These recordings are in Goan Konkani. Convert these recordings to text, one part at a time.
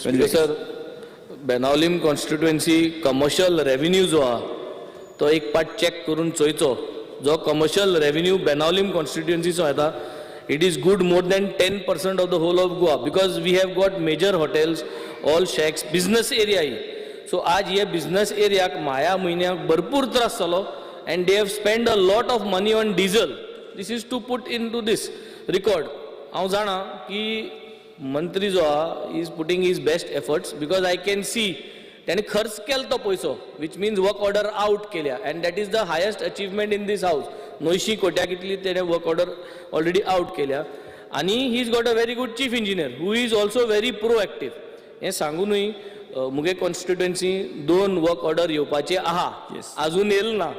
Speaker sir, Benaulim constituency commercial revenue जो आहा तो एक पाट चॅक करून चोयचो. जो कमर्शियल रेवेन्यू बेनावलीम कॉन्स्टिट्युएन्सीचो येता, it is good more than 10% of the whole of Goa, because we have got major hotels, all shacks, business area he. So आज हे बिझनस एरियाक माया म्हयन्याक भरपूर त्रास जालो and they have spend a lot of money on diesel. This is to put into this record. हांव जाणा की मंत्री जो आहा is putting his best efforts, because I can see त्याने खर्च केलो तो पयसो, which means work order out केल्या, and that is the highest achievement in this house. 900 कोट्या कितली तेणे वर्क ऑर्डर ऑलरेडी आउट केल्या आनी he is got a very good chief engineer who is also very proactive. हें सांगूनय मुगे कॉन्स्टिट्युएन्सी दोन वर्क ऑर्डर येवपाचे आहा, अजून येयल ना.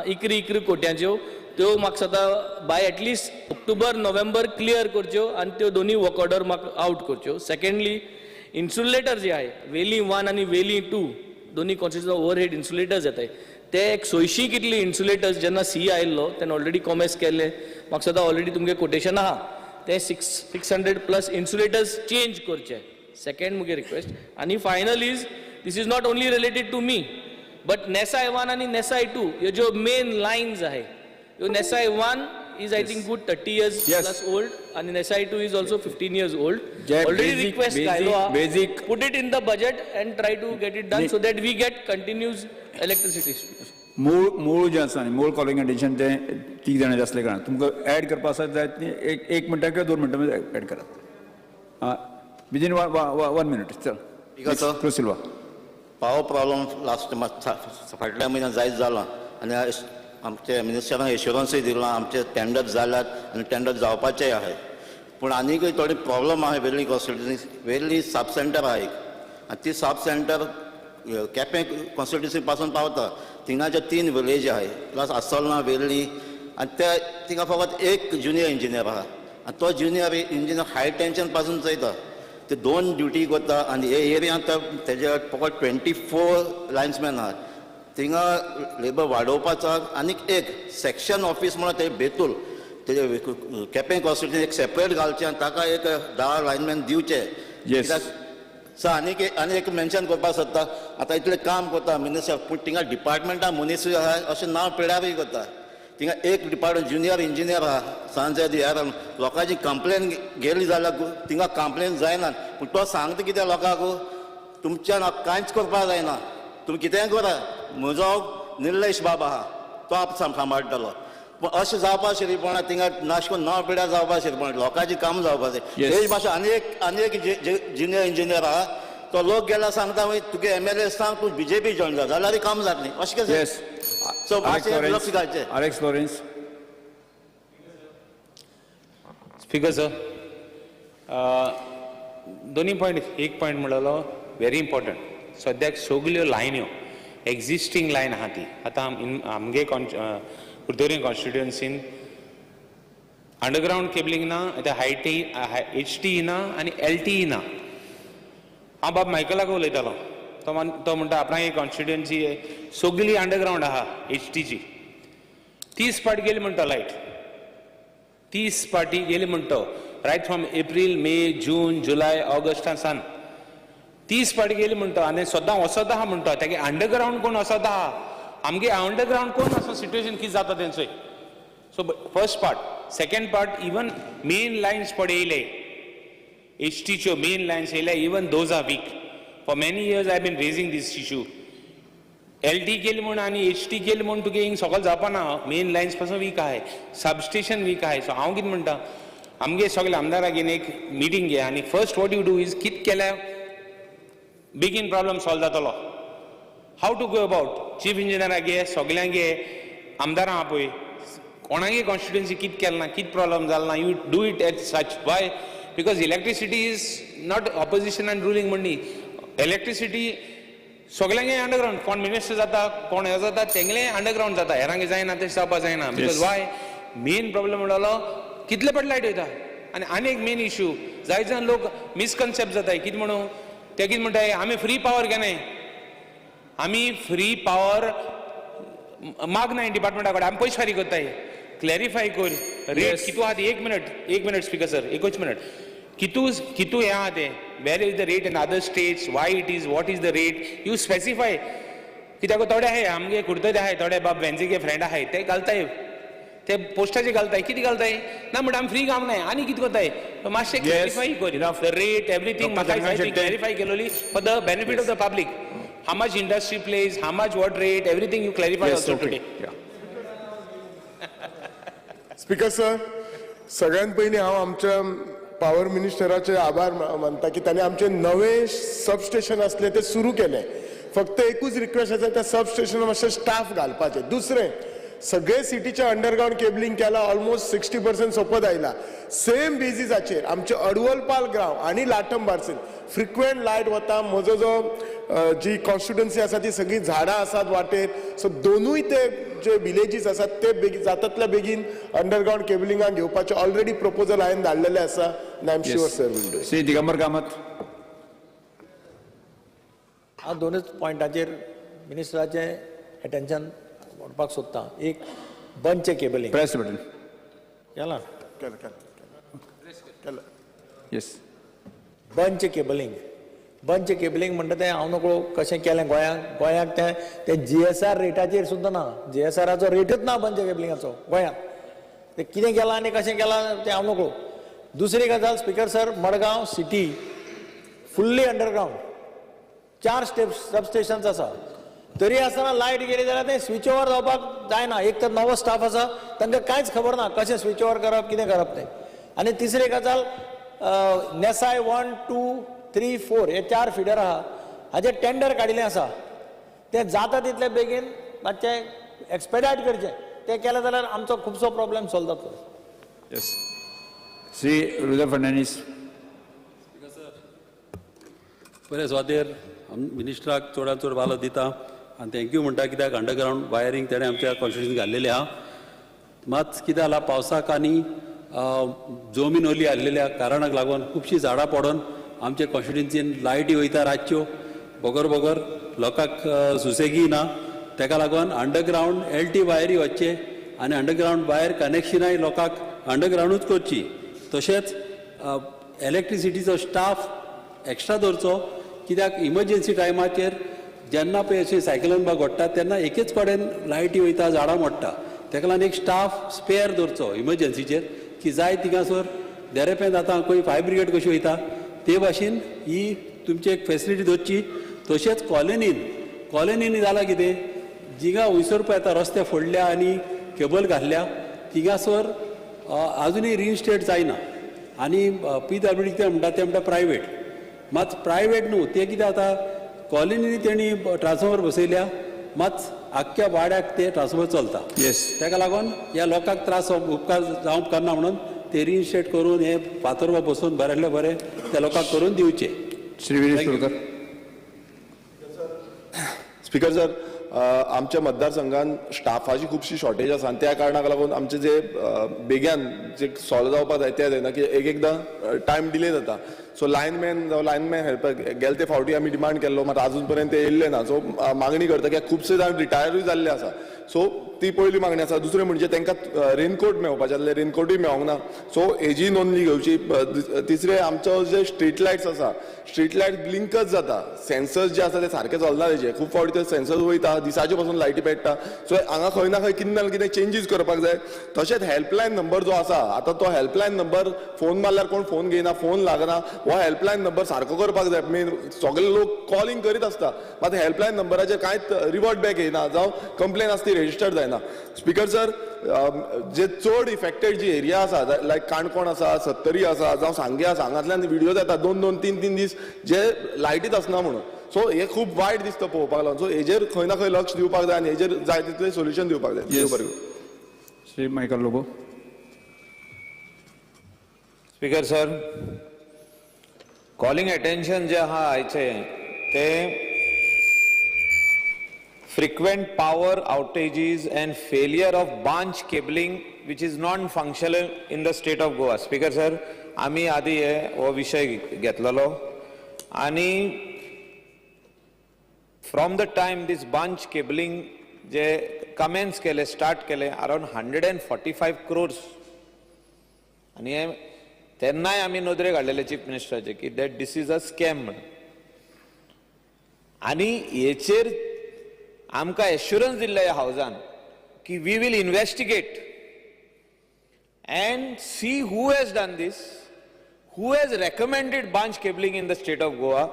11-11 कोट्यांच्यो त्यो म्हाका दिसता by at least October, November clear करच्यो आनी त्यो दोनूय वर्क ऑर्डर म्हाका आउट करच्यो. सेकंडली, इन्सुलेटर जे आहे, वेली वन आनी वेली टू, दोन्ही कॉन्स्टिट्युएन्सी ओवरहेड इन्सुलेटर्स येताय, ते एक 600 कितली इन्सुलेटर्स जेन्ना सी आयिल्लो तेन्ना ऑलरेडी कॉमेस केल्ले. म्हाका दिसता ऑलरेडी तुमगे कोटेशन आहा, ते 600 plus insulators change करचे. सेकंड मुगे रिक्वेस्ट. आनी final is, this is not only related to me, but नेसाय वन आनी नेसाय टू ह्यो ज्यो मेन लायन्स आहे, ह्यो नेसाय one is, I think, good 30 years plus old आणि नेसाय two is also 15 years old. J already request घायलो. Put it in the budget and try to get it done so that we get continuous electricity. मूळ मूळ जें आसा न्ही, मूळ कॉलिंग अटेन्शन तें तीग जाणांचें आसलें कारणान तुमकां एड करपा आसा जायत न्ही, एक एक मिनटां किंवा 2 मिनटां एड करात, विदीन वन मिनट. चल. Speaker, sir. Cruz Silva. Power problem last फाटल्या म्हयन्यात जायत जाला आनी आमचे मिनिस्टरान एश्युरन्सूय दिलां, आमचे टेंडर जाल्यात आनी टेंडर जावपाचेय आहाय. पूण आनीकय थोडे प्रॉब्लम आहाय. वेर्ली कॉन्स्टिट्युन्सी, वेर्ली सब सेंटर आहा एक आनी ती सब सेंटर केपें कॉन्स्टिट्युन्सी पासून पावता. थिंगाचे तीन विलेज आहाय, प्लस आसोलना, वेर्ली, आनी ते थिंगा फकत एक ज्युनियर इंजिनियर आहा आनी तो ज्युनियर इंजिनियर हाय टेंशन पासून चोयता. ते दोन ड्युटी करता आनी हे एरियांत तेजे फकत 24 लायन्समॅन आहात. थिंगा लेबर वाडोवपाचो आनीक एक सेक्शन ऑफीस म्हणून ते बेतूल तेजे केपें कॉन्स्टिट्युन्सी एक सेपरेट घालचें आनी ताका एक 10 लायनमॅन दिवचे. कित्याक सर, आनीक आनी एक मेन्शन करपाक सोदता. आतां इतलें काम करता मिनिस्टर, पूण थिंगा डिपार्टमेंटान मनीसूय आहा अशें नांव पिड्यारूय करता. थिंगा एक डिपार्टमेंट ज्युनियर इंजिनियर आहा सांजे ह्यार लोकांची कंप्लेन गेली जाल्यार थिंगा कंप्लेन जायना, पूण तो सांगता कितें लोकांक, तुमच्यान कांयच करपाक जायना, तुमी कितेंय करा, म्हजो निर्लेश बाब आहा, तो आप सांबाळटलो. पूण अशें जावपा शिरीपणा थिंगा नाश करून नांव पिड्यार जावपा शिरीपणा, लोकांचें काम जावपाचें. तेच भाशेन आनी एक ज्युनियर इंजिनियर आहा, तो लोक गेल्यार सांगता, "वय, तुगे एमएलए सांग, तूं बीजेपी जॉयन जा, जाल्यार काम जातलें." अशें कशें? सो मातशें लक्ष घालचें. Alex Lawrence. Speaker sir, दोनी पॉयंट, एक पॉयंट म्हणलेलो व्हेरी इम्पॉर्टंट. सद्याक सगल्यो लायन्यो एक्झिस्टींग लायन आहा ती आतां आमगे कुडतरी कॉन्स्टिट्युएन्सीन अंडरग्रावंड केबलिंग ना, आतां हाय टी एच टी ना आनी एल टी ना. हांव बाब मायकलाक उलयतालो, तो म्हणटा आपणागे कॉन्स्टिट्युएन्सी सगली अंडरग्रावंड आहा एच टीची. 30 पाटी गेली म्हणटा लायट, 30 पाटी गेली म्हणतो, right from April, May, June, July, ऑगस्टा सान 30 पाटी गेली म्हणतो. आनी सद्दां वचत आहा म्हणतो, तेगे अंडरग्रावंड कोण वचत आहा, आमगे अंडरग्रावंड कोण आसा, सिट्युएशन कितें जाता तेंचो. So first part. Second part, even main lines पळय येयले, एच टीच्यो मेन लायन्स येयले, even those are weak. For many years I been raising this issue. LT केली म्हूण आनी एच टी केली म्हूण तुगे हिंग सगळें जावपा मेन लायन्स पासून वीक आहाय, सबस्टेशन वीक आहाय. सो हांव कितें म्हणटा, आमगे सगळे आमदारागेर एक मिटींग घे आनी first what you do is कितें केल्यार बेगीन प्रॉब्लम सॉल्व जातलो, how to go about. Chief इंजिनियराक घे, सगल्यांक घे, आमदारां आपय, कोणागे कॉन्स्टिट्युएन्सी कितें केलें ना, कितें प्रॉब्लम जालें ना, you do it as such. Why? Because electricity is not opposition and ruling म्हण न्ही. इलेक्ट्रिसिटी सगल्यांगे अंडरग्रावंड, कोण मिनिस्टर जाता, कोण हें जाता, तेंगले अंडरग्रावंड जाता, हेरांगे जायना, तशें जावपा जायना. Because why? Main problem म्हणलो कितले पट लायट वयता. आनी आनी एक मेन इशू, जाय जाण लोक मिसकन्सेप्ट जाताय. कितें म्हणून ते कितें म्हणटाय, आमी फ्री पावर घेनाय, आमी फ्री पावर मागनाय डिपार्टमेंटा कडेन, आमी पयशे फारीक करताय. क्लॅरिफाय कर रेट कितू आहा ती. एक मिनट, एक मिनट स्पीकर सर, एकूच मिनट. कितू कितू हें आहा तें, where is the rate in other states, why it is, what is the rate, you specify. कित्याक थोडे आहाय आमगे कुर्तोरी आहाय, थोडे बाब वेंझीगे फ्रेंड आहाय, ते घालताय, ते पोस्टाचे घालताय, कितें घालताय ना म्हणटा, आमी फ्री काम नाय आनी कितें करताय. मातशें क्लॅरिफाय कर the rate, everything. Dr. म्हाका Jagnath Shetty. Clarify केलोली for the benefit of the public, how much industry plays, how much what rate, everything you clarify yes also okay today. Speaker sir, सगळ्यात पयलीं हांव आमच्या पावर मिनिस्टराचे आभार मानता की ताणें आमचे नवे सबस्टेशन आसले ते सुरू केले. फक्त एकूच रिक्वेस्ट आसा, त्या सबस्टेशनार मातशें स्टाफ घालपाचें. दुसरें, सगळे सिटीचे अंडरग्रावंड केबलिंग केला, ऑलमोस्ट 60% सोंपत आयला. सेम बेजीसाचेर आमचे अडवलपाल ग्राव आनी लाटम बार्सेल फ्रिक्वेंट लायट वता. म्हजो जो जी कॉन्स्टिट्युन्सी आसा ती सगळीं झाडां आसात वाटेर, सो दोनूय ते जे विलेजीस आसात ते बेगीन जातातल्या बेगीन अंडरग्रावंड केबलिंगाक घेवपाचे ऑलरेडी प्रपोजल हांवें धाडलेले आसा आनी I am sure sir will do. Shri Digambar Kamat. हांव दोनूच पॉयंटाचेर मिनिस्टराचें एटेन्शन व्हरपाक सोदतां. एक, बंदचें केबलिंग. Press button. केलां. केलें केलें. येस. बंच केबलिंग, बंच केबलिंग म्हणटा तें हांव नकळो कशें केलें गोंयांक. गोंयांक तें तें जीएसआर रेटाचेर सुद्दां ना, जीएसआराचो रेटूच ना बंच केबलिंगाचो गोंयांत. तें कितें केलां आनी कशें केलां तें हांव नकळो. दुसरी गजाल speaker sir, Madgaon city fully underground, 4 step substations आसा, तरी आसतना लायट गेली जाल्यार तें स्विच ओवर जावपाक जायना. एक तर नवो स्टाफ आसा, तांकां कांयच खबर ना कशें स्विच ओवर करप, कितें करप तें. आनी तिसरी गजाल, नेसाय 1 2 3 4 हे 4 फिडर आहा, हाजे टेंडर काडिल्लें आसा, तें जाता तितले बेगीन मातशें एक्सपेडायट करचें. तें केलें जाल्यार आमचो खुबसो प्रॉब्लेम सॉल्व जातलो. येस. श्री रुद्र फर्नांडीस. बरें सुवातेर मिनिस्टराक चडांत चड वालो दिता आनी thank you म्हणटा, कित्याक अंडरग्रावंड वायरींग तेणें आमच्या कॉन्स्टिट्युन्सीन घाल्लेलें आहा. मात कितें जालां, पावसाक आनी जमीन ओली आसलेल्या कारणाक लागून खुबशीं झाडां पडोन आमच्या कॉन्स्टिट्युन्सीन लायटी वयता रातच्यो, बगर बगर लोकांक सुसेगी ना. तेका लागून अंडरग्रावंड एल टी वायरी वचचे आनी अंडरग्रावंड वायर कनेक्शनाय लोकांक अंडरग्रावंडूच करची. तशेंच इलेक्ट्रिसिटीचो स्टाफ एक्स्ट्रा दवरचो, कित्याक इमर्जन्सी टायमाचेर जेन्ना पळय अशें सायक्लोन बा घडटा तेन्ना एकेच कडेन लायटी वयता, झाडां मोडटा. तेका लागून एक स्टाफ स्पेअर दवरचो इमर्जन्सीचेर, की जाय थिंगासर देरेपेंत आतां खंय फायर ब्रिगेड कशी वयता ते भाशेन ही तुमची एक फेसिलिटी दवरची. तशेंच कॉलनीन जालां कितें, जिंगा वयसर पळय आतां रस्ते फोडल्या आनी केबल घातल्या थिंगासर आजुनूय रिइन्स्टेट जायना. आनी पीडब्ल्यूडी कितें म्हणटा, ते म्हणटा प्रायवेट. मात प्रायवेट न्हू ते, कितें आतां कॉलनीनी तेणी ट्रान्सफॉर्मर बसयल्या, मात आख्ख्या वाड्याक ते ट्रान्सफॉर्मर चलता. तेका लागून ह्या लोकांक त्रास उपकार जावंक उपकारना म्हणून ते रिइन्स्टेट करून हे फातर बसोवन बऱ्यांतले बरें त्या लोकांक करून दिवचे. श्री विरेश तोडकर. स्पीकर सर, आमच्या मतदारसंघात स्टाफाची खुबशी शॉर्टेज आसा आनी त्या कारणाक लागून आमचे जे बेग्यान जे सॉल्व जावपाक जाय ते जायना, की एक एकदां टायम डिले जाता. सो लायनमॅन जावं लायनमॅन हेल्पर गेले ते फावटी आमी डिमांड केल्लो, मात आजून पर्यंत ते येयल्ले ना. सो मागणी करता की खुबशे जाण रिटायरूय जाल्ले आसा, सो ती पयली मागणी आसा. दुसरें म्हणजे तांकां रेनकोट मेळपाचे आसले, रेनकोटूय मेळोंक ना, सो हेजी नोंदणी घेवची. तिसरें, आमचो जे स्ट्रीट लायट्स आसा, स्ट्रीट लायट ब्लिंकच जाता, सेन्सर्स जे आसा ते सारके चलना तेजे, खूब फावटी ते सेन्सर्स वयता, दिसाचे पसून लायटी पेट्टा. सो हांगा खंय ना खंय कितें ना कितें चेंजीस करपाक जाय. तशेंच हेल्पलायन नंबर जो आसा आतां, तो हेल्पलायन नंबर फोन मारल्यार कोण फोन घेयना, फोन लागना. हो हेल्पलायन नंबर सारको करपाक जाय. मेन सगळे लोक कॉलिंग करीत आसता, मात हेल्पलायन नंबराचेर कांयच रिवर्ट बॅक येयना जावं कंप्लेन आसता ती रेजिस्टर जायना. स्पीकर सर, जे चड इफेक्टेड जी एरिया आसा, लायक काणकोण आसा, सत्तरी आसा, जावं सांगे आसा, हांगांतल्यान व्हिडियोज येता 2-2, 3-3 दीस जे लायटीच आसना म्हणून. सो हे खूब वायट दिसता पळोवपाक लागून. सो हेजेर खंय ना खंय लक्ष दिवपाक जाय आनी हेजेर जाय तितलें सोल्युशन दिवपाक जाय. देव बरें करूं. Shri Michael Lobo. Speaker sir, calling attention जे आहा आयचे ते frequent power outages and failure of branch cabling which is non functional in the state of Goa. Speaker sir, आमी आदी हे हो विशय घेतलेलो आनी from the time this branch cabling J Cummins केले, स्टार्ट केले, अरावंड 145 क्रोर्स आनी हे तेन्नाय आमी नदरेक हाडलेले चीफ मिनिस्टराचे की that this is a scam म्हणून. आनी हेचेर आमकां एश्युरन्स दिल्ले ह्या हावजान की we will investigate and see who has done this, who has recommended bunch cabling in the state of Goa,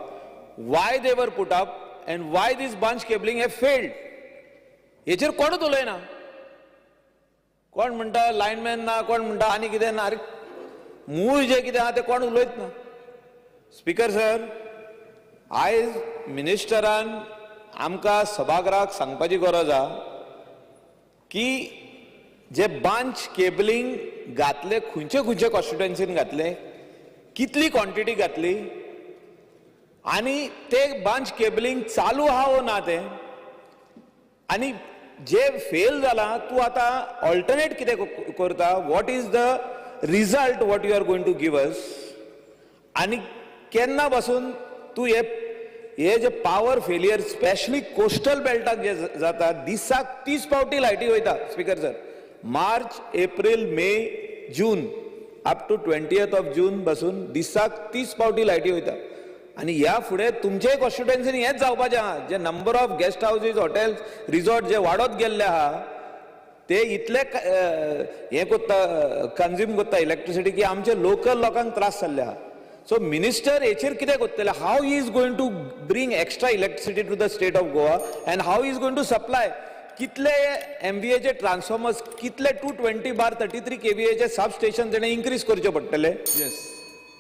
why they were put up and why this bunch cabling have failed. हेचेर कोणूच उलयना. कोण म्हणटा लायनमॅन ना, कोण म्हणटा आनी कितें ना. अरे मूळ जें कितें आहा तें कोण उलयत ना. स्पीकर सर, आयज मिनिस्टरान आमकां सभागृहाक सांगपाची गरज आहा की जे बांच केबलिंग घातले खंयचे खंयचे कॉन्स्टिट्युएन्सीन घातले, कितली क्वॉन्टिटी घातली आनी ते बांच केबलिंग चालू आहा वो ना तें, आनी जे फेल जाला तूं आतां ऑल्टरनेट कितें करता, what is the result what you are going to give us, आनी केन्ना पासून तूं हे जे पावर फेलियर स्पेशली कोस्टल बेल्टाक जे जाता, दिसाक 30 फावटी लायटी वयता. Speaker sir, March, April, May, June up to 20th of June पासून दिसाक 30 फावटी लायटी वयता. आनी ह्या फुडें तुमचेय कॉन्स्टिट्युएन्सीन हेंच जावपाचें आहा. जे number of guest houses, hotels, resort जे वाडत गेल्ले आहा ते इतले हें कोत्ता, कंज्यूम कोत्ता इलेक्ट्रिसिटी की आमचे लोकल लोकांक त्रास जाल्ले आहा. सो मिनिस्टर हेचेर कितें करतले, how he is going to bring extra electricity to the state of Goa and how is going to supply, कितले एमवीएचे ट्रान्सफॉर्मर्स, कितले 220/33 केवीएचे सब स्टेशन तेणें इन्क्रीज करचे पडटले.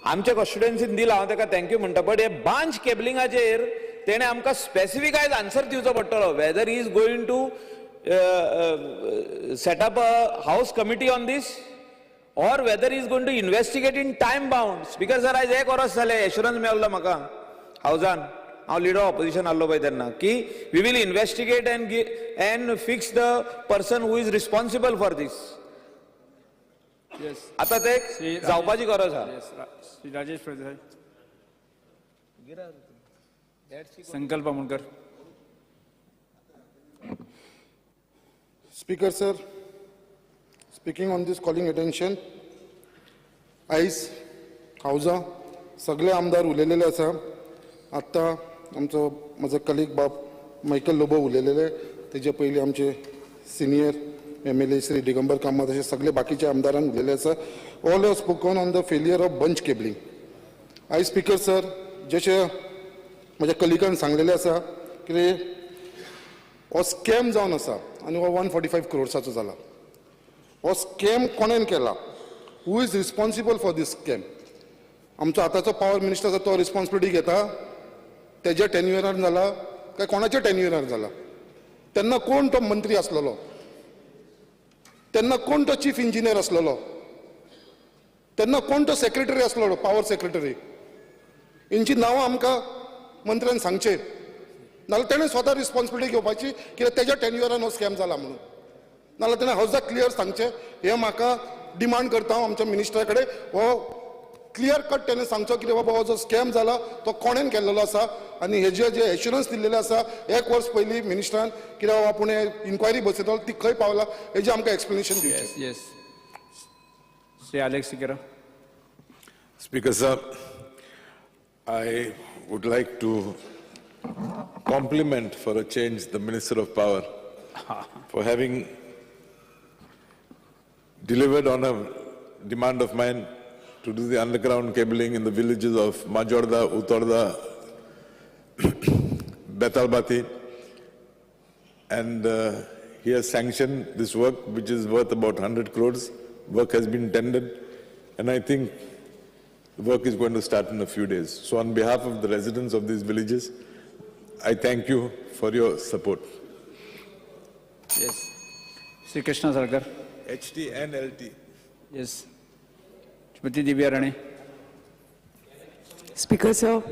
आमच्या कॉन्स्टिट्युएन्सीन दिला, हांव ताका thank you म्हणटा. बट हे बांच केबलिंगाचेर तेणें आमकां स्पेसिफीक आयज आन्सर दिवचो पडटलो, whether he is going to set up a house committee on this or whether he is going to investigate in time bound. Speaker sir, आयज एक वरस जालें एश्युरन्स मेळ्ळो म्हाका हावजान, हांव लिडर ऑपोजिशन आहलो पळय तेन्ना, की we will investigate and fix the person who is responsible for this. आतां ते जावपाची गरज आहा. Shri Rajesh Phaldesai, Sankalp Amonkar. Speaker sir, speaking on this calling attention, आयज हावजा सगळे आमदार उलयलेले आसा. आत्तां आमचो म्हजो कलीग बाब मायकल लोबो उलयलेले, तेजे पयलीं आमचे senior MLA Shri Digambar Kamat, अशे सगळे बाकीचे आमदारान उलयलेले आसा. All have spoken on the failure of bunch cabling. आयज स्पीकर सर, जशें म्हज्या कलिगान सांगलेलें आसा की हो स्कॅम जावन आसा आनी हो 145 क्रोर्साचो जाला. हो स्कॅम कोणेन केला, who is responsible for this scam? आमचो आतांचो पावर मिनिस्टर आसा तो रिस्पॉन्सिबिलिटी घेता, तेज्या टेन्युअरार जाला काय कोणाच्या टेन्युअरार जाला? तेन्ना कोण तो मंत्री आसलेलो, तेन्ना कोण तो चीफ इंजिनियर आसलेलो, तेन्ना कोण तो सेक्रेटरी आसलेलो, पावर सेक्रेटरी? हेंची नांवां आमकां मंत्र्यान सांगचें, नाजाल्यार तेणें स्वता रिस्पॉन्सिबिलिटी घेवपाची कित्याक तेज्या टेन्युअरान हो स्कॅम जाला म्हणून. नाजाल्यार तेणें हावजाक क्लियर सांगचें. हें म्हाका डिमांड करता हांव आमच्या मिनिस्टरा कडेन, हो क्लियर कट तेणें सांगचो कितें बाबा हो जो स्कॅम जाला तो कोणेन केल्लो आसा आनी हेजे जे एश्युरन्स दिल्लेले आसा एक वर्स पयलीं मिनिस्टरान कितें बाबा आपूण इन्क्वायरी बसयतलो ती खंय पावला हेजें आमकां एक्सप्लेनेशन दिवचें. Yes. Shri Alex Sequeira. Speaker sir, I would like to compliment for a change the Minister of Power for having delivered on a demand of mine to do the underground cabling in the villages of Majorda, Utorda, Betalbati, and he has sanctioned this work, which is worth about 100 crores. Work has been tendered, and I think the work is going to start in a few days. So on behalf of the residents of these villages, I thank you for your support. Yes. Shri Krishna Sarkar. HT and LT. Yes. Shrimati Divya Rane. Speaker sir,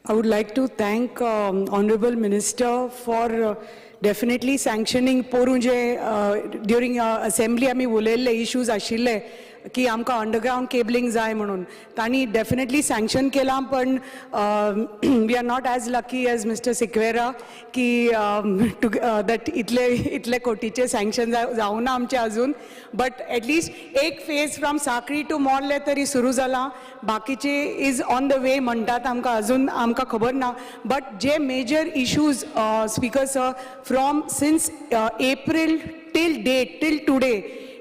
I would like to thank Honorable Minister for definitely sanctioning पोरूं जे during assembly आमी उलयल्ले issues आशिल्ले की आमकां अंडरग्रावंड केबलिंग जाय म्हणून. तांणी डेफिनेटली सँक्शन केलां, पण we are not as lucky as Mister Sequeira की टू that इतले इतले कोटीचे सँक्शन जावना आमचे अजून. बट एटलिस्ट एक फेज फ्रॉम साखळी टू मोर्ले तरी सुरू जाला, बाकीचे is on the way म्हणटात आमकां, अजून आमकां खबर ना. But J major issues, Speaker sir, from since April till date, till today,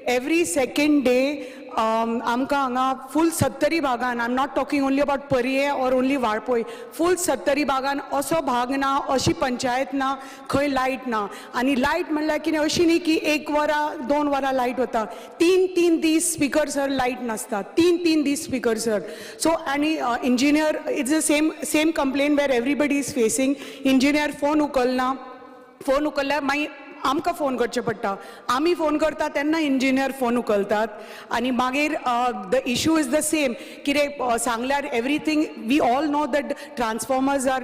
every second day आमकां हांगा फूल सत्तरी भागान, I am not talking only about Parye or only Valpoi, full Sattari भागान असो भाग ना, अशी पंचायत ना खंय लायट ना. आनी लायट म्हणल्यार कितें अशी न्ही की 1 वरां 2 वरां लायट वता, 3-3 दीस स्पीकर सर लायट नासता, 3-3 दीस स्पीकर सर. सो आनी engineer, it's the same complain where everybody is facing. Engineer phone उखलना, phone उखल्ल्यार मागीर आमकां फोन करचें पडटा, आमी फोन करता तेन्ना इंजिनियर फोन उखलतात. आनी मागीर the issue is the same, कितें सांगल्यार everything we all know that transformers are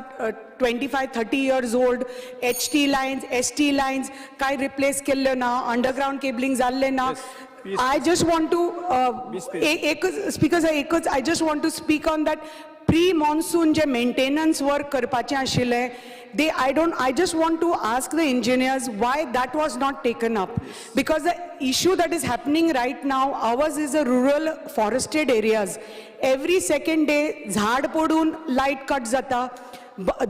25-30 years old, HT lines, ST lines कांय रिप्लेस केल्ल्यो ना, अंडरग्रावंड केबलिंग जाल्लें ना. I just want to एकच स्पीकर सर, एकच I just want to speak on that pre monsoon J maintenance work करपाचें आशिल्लें, they I don't I just want to ask the engineers why that was not taken up, because the issue that is happening right now, ours is a rural forested areas, every second day झाड पडून लायट कट जाता.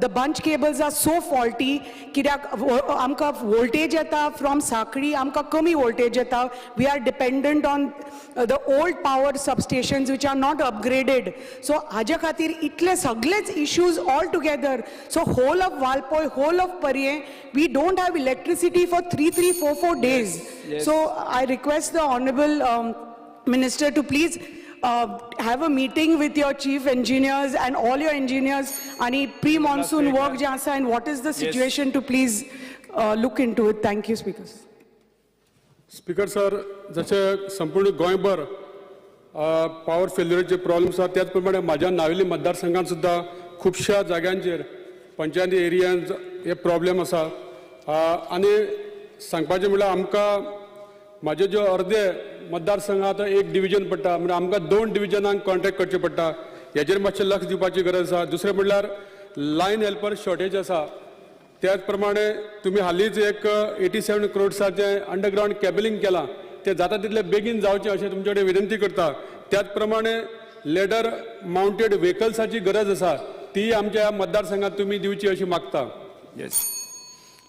The bunch cables are so faulty, कित्याक आमकां वोल्टेज येता फ्रॉम साखळी, आमकां कमी वोल्टेज येता. We are dependent on the old power substations which are not upgraded. So हाज्या खातीर इतले सगळेच issues all together. So whole of Valpoi, whole of Parye, we don't have electricity for 3, 3, 4, 4 days. So I request the honourable minister to please have a meeting with your chief engineers and all your engineers ani pre-monsoon work जे आसा and what is the situation to please look into it. Thank you, speakers. Speaker sir, जशें संपूर्ण गोंयभर पावर फेल्युराचे प्रॉब्लेम्स आसा, त्याच प्रमाणे म्हाज्या नावेली मतदारसंघात सुद्दां खुबश्या जाग्यांचेर पंचायती एरियांत हे प्रॉब्लेम आसा. आनी सांगपाचें म्हणल्यार आमकां म्हाजे ज्यो अर्दे मतदारसंघ आतां एक डिविजन पडटा, म्हणजे आमकां 2 डिविजनांक कॉन्ट्रॅक्ट करचें पडटा, हेजेर मातशें लक्ष दिवपाची गरज आसा. दुसरें म्हणल्यार लायन हेल्पर शॉर्टेज आसा, त्याच प्रमाणे तुमी हालींच एक 87 क्रोड्साचें अंडरग्रावंड केबलिंग केलां, तें जाता तितलें बेगीन जावचें अशें तुमचे कडेन विनंती करता. त्याच प्रमाणे लेडर मावंटेड व्हेकल्साची गरज आसा, ती आमच्या मतदारसंघात तुमी दिवची अशी मागता. Yes,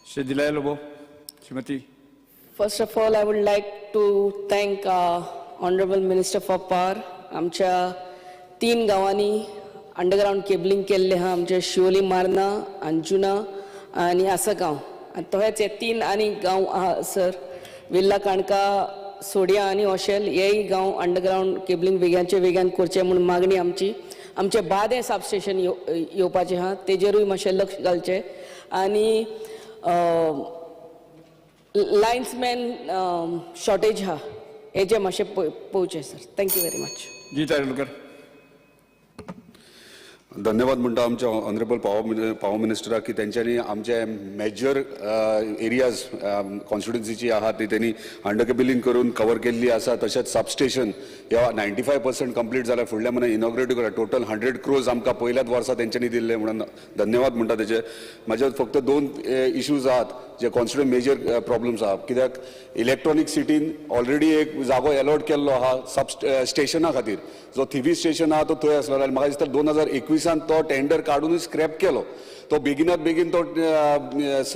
Shri Delilah Lobo. Shrimati. First of all, I would like to thank Honorable Minister for Power. आमच्या 3 गांवांनी अंडरग्रावंड केबलिंग केल्लें आहा, आमच्या शिवोली, मार्ना, अंजुना आनी आसगांव. आनी तशेंच हे 3 आनी गांव आहा सर, विल्ला काणका, सोडिया आनी ओशेल, हेय गांव अंडरग्रावंड केबलिंग वेग्याचे वेग्यान करचें म्हूण मागणी आमची. आमचें बादें सब स्टेशन येवपाचें आहा, तेजेरूय मातशें लक्ष घालचें. आनी लायन्समॅन शॉर्टेज हा, हेजें मातशें पळोवचें sir. Thank you very much. Ji Tarlekar. धन्यवाद म्हणटा आमच्या ऑनरेबल पावर मिनिस्टराक की तेंच्यांनी आमचे मेजर एरियाज कॉन्स्टिट्युन्सीची आहा ती तेणी अंडर केबलिंग करून कवर केल्ली आसा. तशेंच सबस्टेशन ह्या 95% कंप्लीट जाल्या, फुडल्या म्हयन्याक इनॉग्रेट करा. टोटल 100 क्रोज आमकां पयल्याच वर्सा तेंच्यांनी दिल्ले म्हणून धन्यवाद म्हणटा तेजे. म्हाजे फक्त 2 इश्यूज आहात जे कॉन्स्टिट्युएंट मेजर प्रॉब्लम्स आहा, कित्याक इलेक्ट्रॉनीक सिटीन ऑलरेडी एक जागो एलॉट केल्लो आहा सब स्टेशना खातीर, जो थिवी स्टेशन आहा तो थंय आसलो आनी म्हाका दिसता 2021 तो टेंडर काडूनच स्क्रॅप केलो. तो बेगिनात बेगीन तो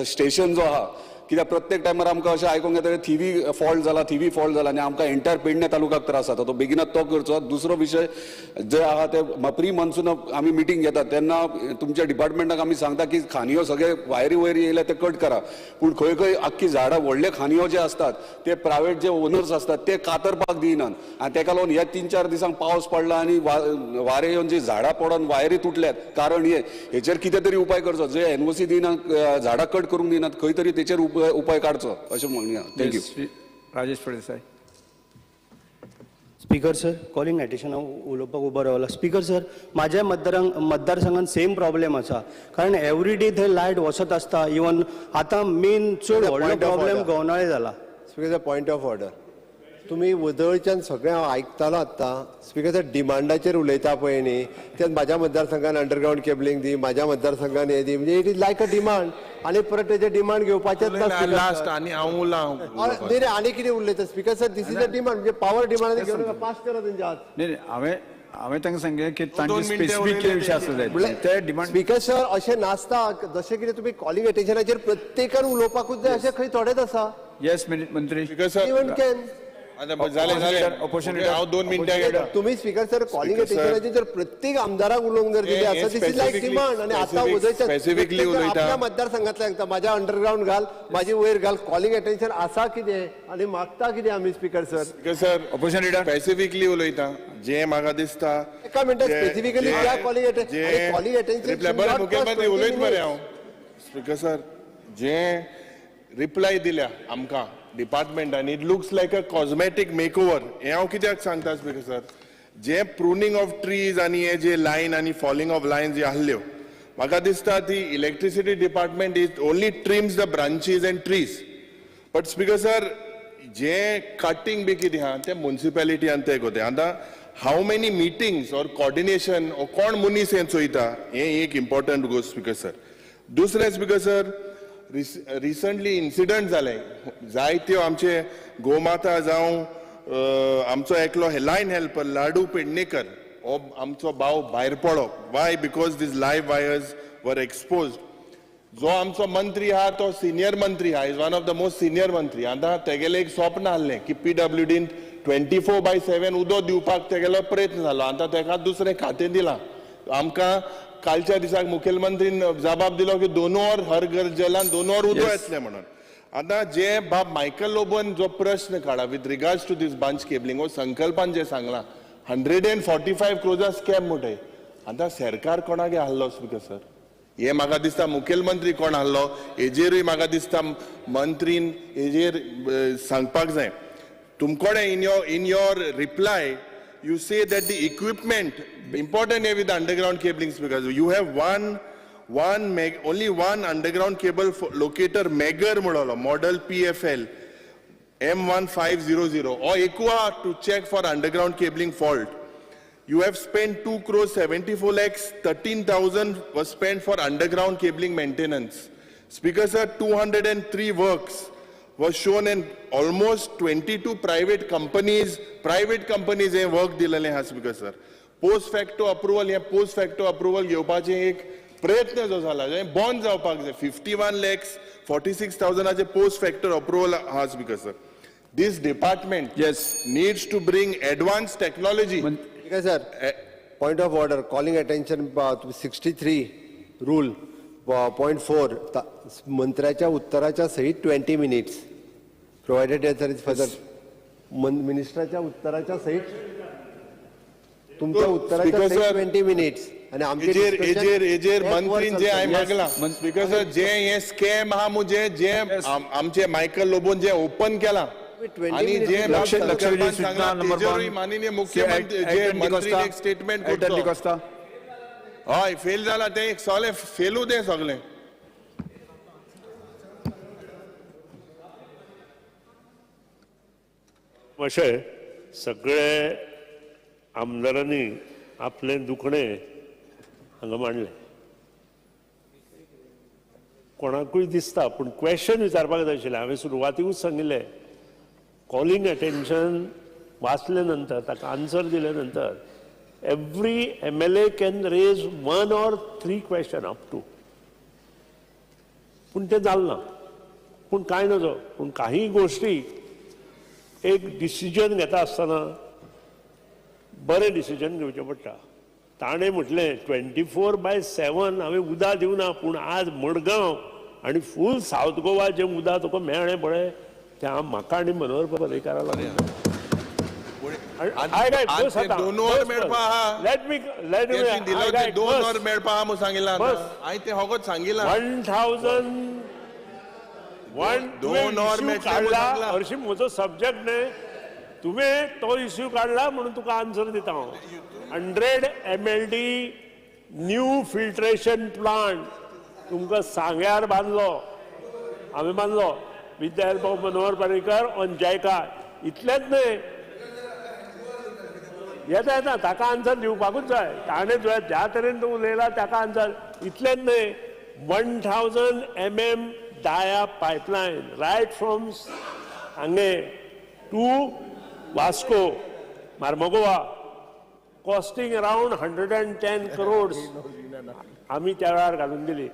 स्टेशन जो आहा, कित्याक प्रत्येक टायमार आमकां अशें आयकूंक येता थिवी फॉल्ट जाला, थिवी फॉल्ट जाला आनी आमकां एंटायर पेडणे तालुक्याक त्रास जाता, तो बेगिनात तो करचो. दुसरो विशय जे आहा ते प्री मॉन्सून आमी मिटींग घेतात तेन्ना तुमच्या डिपार्टमेंटाक आमी सांगता की खांदयो सगळे वायरी वयरी येयल्या ते कट करा, पूण खंय खंय आख्खी झाडां व्हडले खांदयो जे आसतात ते प्रायवेट जे ओनर्स आसतात ते कातरपाक दिनात आनी तेका लागून ह्या 3-4 दिसांक पावस पडला आनी वारें येवन जी झाडां पडोन वायरी तुटल्यात. कारण हे हेचेर कितें तरी उपाय करचो, जे एनओसी दिनात, झाडां कट करूंक दिनात, खंय तरी तेचेर उपाय काडचो अशें म्हणया. Thank you. Rajesh Phaldesai. Speaker sir, calling attention हांव उलोवपाक उबो रावला. स्पीकर सर, म्हाज्या मतदारसंघान सेम प्रॉब्लेम आसा, कारण एवरी डे थंय लायट वचत आसता. इवन आतां मेन चड व्हडलो प्रॉब्लेम गवनाळे जाला. Speaker sir, point of order. तुमी वदळच्यान सगळें हांव आयकतालो आत्तां. स्पीकर सर, डिमांडाचेर उलयता पळय न्ही, तेच म्हाज्या मतदारसंघान अंडरग्रावंड केबलिंग दी, म्हाज्या मतदारसंघान हें दी, म्हणजे it is like a demand आनी परत तेजे डिमांड घेवपाचेच ना. लास्ट आनी हांव उरलां. न्ही, आनी कितें उलयता speaker sir? This is a demand, म्हणजे पॉवर डिमांड घेवन पास करा तेंच्या हात. न्ही, हांवें तांकां सांगलें की तांचे स्पेसिफीक कितें विशय आसता जाय ते डिमांड. स्पीकर सर, अशें नासता जशें कितें तुमी कॉलिंग अटेन्शनाचेर प्रत्येकान उलोवपाकूच जाय अशें खंय थोडेच आसा. येस मंत्री. स्पीकर सर, हांव 2 मिनटां घेता. तुम्ही स्पीकर सर, कॉलिंग अटेन्शनाचेर जर प्रत्येक आमदाराक उलोवंक जर दिलें आसा, this is like demand. आनी आतां स्पेसिफिकली उलयता आपल्या मतदारसंघातल्यान सांगता म्हाज्या अंडरग्रावंड घाल, म्हाजी वयर घाल, कॉलिंग अटेन्शन आसा कितें आनी मागता कितें आमी speaker sir? Speaker sir, opposition leader specifically उलयता जे म्हाका दिसता एका मिनटात स्पेसिफिकली त्या कॉलिंग अटेन्शन, कॉलिंग अटेन्शन मुखेलमंत्री उलयत मरे हांव. स्पीकर सर, जे रिप्लाय दिल्या आमकां डिपार्टमेंटान, it looks like a cosmetic makeover. हें हांव कित्याक सांगता स्पीकर सर, जे प्रुनींग ऑफ ट्रीज आनी हे जे लायन आनी फॉलिंग ऑफ लायन जी आहल्यो, म्हाका दिसता ती electricity department is only trims the branches and trees. But speaker sir, J cutting बी कितें आहा तें मुन्सिपेलिटीन ते कोते. आतां how many meetings or coordination or कोण मनीस हें चोयता हें एक इम्पॉर्टंट गोश्ट स्पीकर सर. दुसरें स्पीकर सर, रिसंटली इन्सिडंट जाले जायत्यो आमचे गोमाता जावं आमचो एकलो लायन हेल्पर लाडू पेडणेकर हो आमचो भाव भायर पडलो. Why? Because these live wires were exposed. जो आमचो मंत्री आहा तो सिनियर मंत्री आहा, is one of the most senior मंत्री. आतां तेगेलें एक स्वप्न आहलें की PWDन 24/7 उदक दिवपाक तेगेलो प्रयत्न जालो. आतां तेका दुसरें खातें दिलां. आमकां कालच्या दिसाक मुखेलमंत्रीन जबाब दिलो की 2 वर हर घर जलान 2 वर उदक येतलें म्हणून. आतां जे बाब मायकल लोबोन जो प्रश्न काडला with regards to this bunch cabling, हो संकल्पान जे सांगलां 145 क्रोजा स्कॅम म्हणटाय. आतां सरकार कोणाक आहलो स्पीकर सर? हे म्हाका दिसता मुखेलमंत्री कोण आहलो हेजेरूय म्हाका दिसता मंत्रीन हेजेर सांगपाक जाय. तुमकोडे in your reply you say that the equipment important here with the underground cabling, because you have only one underground cable locator Megger model PFL M1500 or Equa to check for underground cabling fault. You have spent 2,74,13,000 was spent for underground cabling maintenance. Speaker sir, 203 works was shown in almost 22 private companies हे work दिलेले हा speaker sir. Post facto approval, हे पोस्ट फॅक्टो अप्रुवल घेवपाचे एक प्रयत्न जो जाला बॉन्ड जावपाक जाय. 51,46,000 पोस्ट फॅक्टो अप्रुवल हा speaker sir. This department needs to bring advance technology. Speaker sir, point of order, calling attention 63 rule point 4, मंत्र्याच्या उत्तराच्या सहित 20 minutes provided there is further. मिनिस्टराच्या उत्तराच्या सहित तुमच्या उत्तराच्या सहित 20 मिनिट्स. आणि आमचे एजेर मंत्रीन जे हांवें मागलां स्पीकर सर, जे हे स्कॅम आहा मुजे जे आमचे मायकल लोबोन जे ओपन केलां आनी जे तेजेरूय माननीय मुख्यमंत्री जे मंत्रीन एक स्टेटमेंट करचो. हय, फेल जाला तें सगळें फेलू तें सगळें. अशें सगळे आमदारांनी आपलें दुखणें हांगा मांडलें. कोणाकूय दिसता पूण क्वेश्चन विचारपाक जाय आशिल्लें. हांवें सुरवातीकूच सांगिल्लें, कॉलिंग अटेन्शन वाचले नंतर ताका आन्सर दिले नंतर every MLA can raise 1 or 3 question up to. पूण तें जालें ना. पूण कांय नजो, पूण काही गोश्टी एक डिसिजन घेता आसतना बरें डिसिजन घेवचें पडटा. ताणें म्हटलें 24/7 हांवें उदक दिवना, पूण आज मडगांव आनी फूल सावथ गोवा जें उदक तुका मेळ्ळें पळय तें हांव म्हाका आनी मनोहर पर्रीकारा लागून. 2 वर मेळपा आहा, 2 वर मेळपा आहा म्हूण सांगिलां हांवें, तें होगोत सांगिलां. 1001 2 वर काडला हरशीं म्हजो सब्जेक्ट न्हय, तुवें तो इश्यू काडला म्हणून तुका आन्सर दिता हांव. 100 MLD new filtration plant तुमकां सांग्यार बांदलो, हांवें बांदलो with the help of Manohar Parrikar on JICA. इतलेंच न्हय, येता येता ताका आन्सर दिवपाकूच जाय. ताणें ज्या तरेन तो उलयला ताका आन्सर. इतलेंच न्हय, 1000 mm dia pipeline right from Sanguem to Vasco Marmagoa costing around 110 crores आमी त्या वेळार घालून दिली.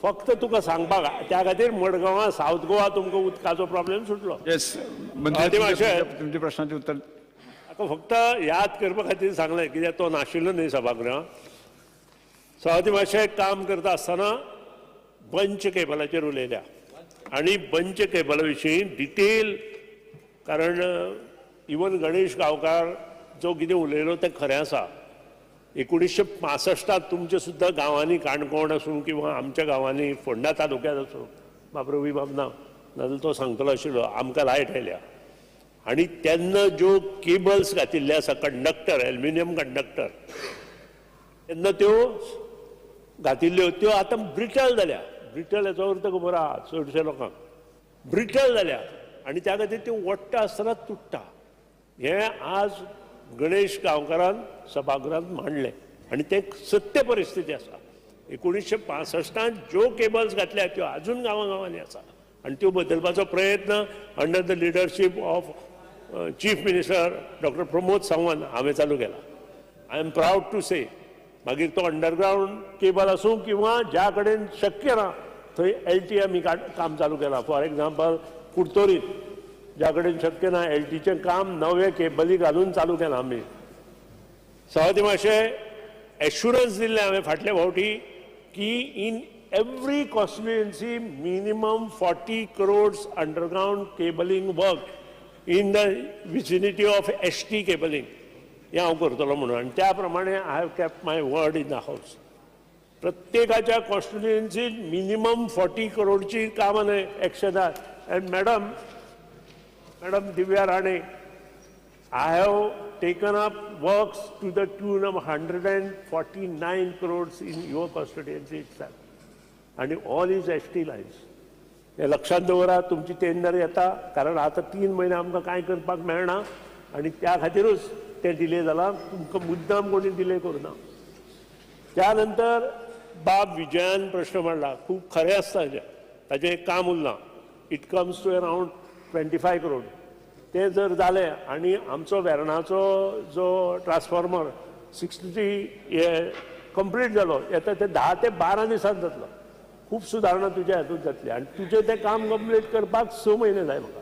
फक्त तुका सांगपाक त्या खातीर मडगांवां सावथ गोवा तुमकां उदकाचो प्रॉब्लेम सुटलो. येस, तुमच्या प्रश्नाचें उत्तर ताका फक्त याद करपा खातीर सांगलें, कित्याक तो नाशिल्लो न्हय सभागृहांत. सभापती मातशें काम करता आसतना बंच केबलाचेर उलयल्या आनी बंच केबला विशीं डिटेल, कारण इवन गणेश गांवकार जो कितें उलयलो तें खरें आसा. 1965 तुमचे सुद्दां गांवांनी, काणकोण आसूं किंवा आमच्या गांवांनी फोंडा तालुक्यांत आसूं, बाब रवी बाब ना नाजाल्यार तो सांगतलो आशिल्लो, आमकां लायट आयल्या. आनी तेन्ना ज्यो केबल्स घातिल्ले आसा, कंडक्टर, एल्युमिनियम कंडक्टर, तेन्ना त्यो घातिल्ल्यो त्यो आतां ब्रिटल जाल्या. ब्रिटल हेचो अर्थ खबर आहा चडशे लोकांक, ब्रिटल जाल्या आनी त्या खातीर त्यो ओडटा आसतना तुट्टा. हें आज गणेश गांवकारान सभागृहांत मांडलें आनी तें सत्य परिस्थिती आसा. 1965 ज्यो केबल्स घातल्या त्यो आजून गांवां गांवांनी आसा आनी त्यो बदलपाचो प्रयत्न under the leadership of chief minister doctor Pramod Sawant हांवें चालू केला. I am proud to say. मागीर तो अंडरग्रावंड केबल आसूं किंवा ज्या कडेन शक्य ना थंय LT आमी काम चालू केलां. फॉर एग्जाम्पल कुडतोरीत ज्या कडेन शक्य ना LTचें काम नवे केबली घालून चालू केलां आमी. सभापती मातशें एश्युरन्स दिल्लें हांवें फाटले फावटी की in every constituency minimum 40 crores underground cabling work in the vicinity of ST cabling हें हांव करतलो म्हणून, आनी त्या प्रमाणे I have kept my word in the house. प्रत्येकाच्या कॉन्स्टिट्युएन्सीत मिनिमम 40 करोडची कामां न्हय एक्शनार. And madam Divya Rane, I have taken up works to the tune of 149 crores in your constituency itself. आनी ऑल is ST lines. हें लक्षांत दवरा, तुमची टेंडर येता, कारण आतां 3 म्हयने आमकां कांय करपाक मेळना आनी त्या खातीरूच तें डिले जालां. तुमकां मुद्दाम कोणी डिले करुना. त्या नंतर बाब विजयान प्रश्न मांडला, खूब खरें आसता ताजें एक काम उरलां, it comes to around 25 crore. तें जर जालें आनी आमचो वेर्णाचो जो ट्रान्सफॉर्मर 63 हे कंप्लीट जालो, येता ते 10 ते 12 दिसांत जातलो. खूब सुदारणा तुज्या हातूंत जातली आनी तुजें तें काम कंप्लीट करपाक 6 म्हयने जाय म्हाका.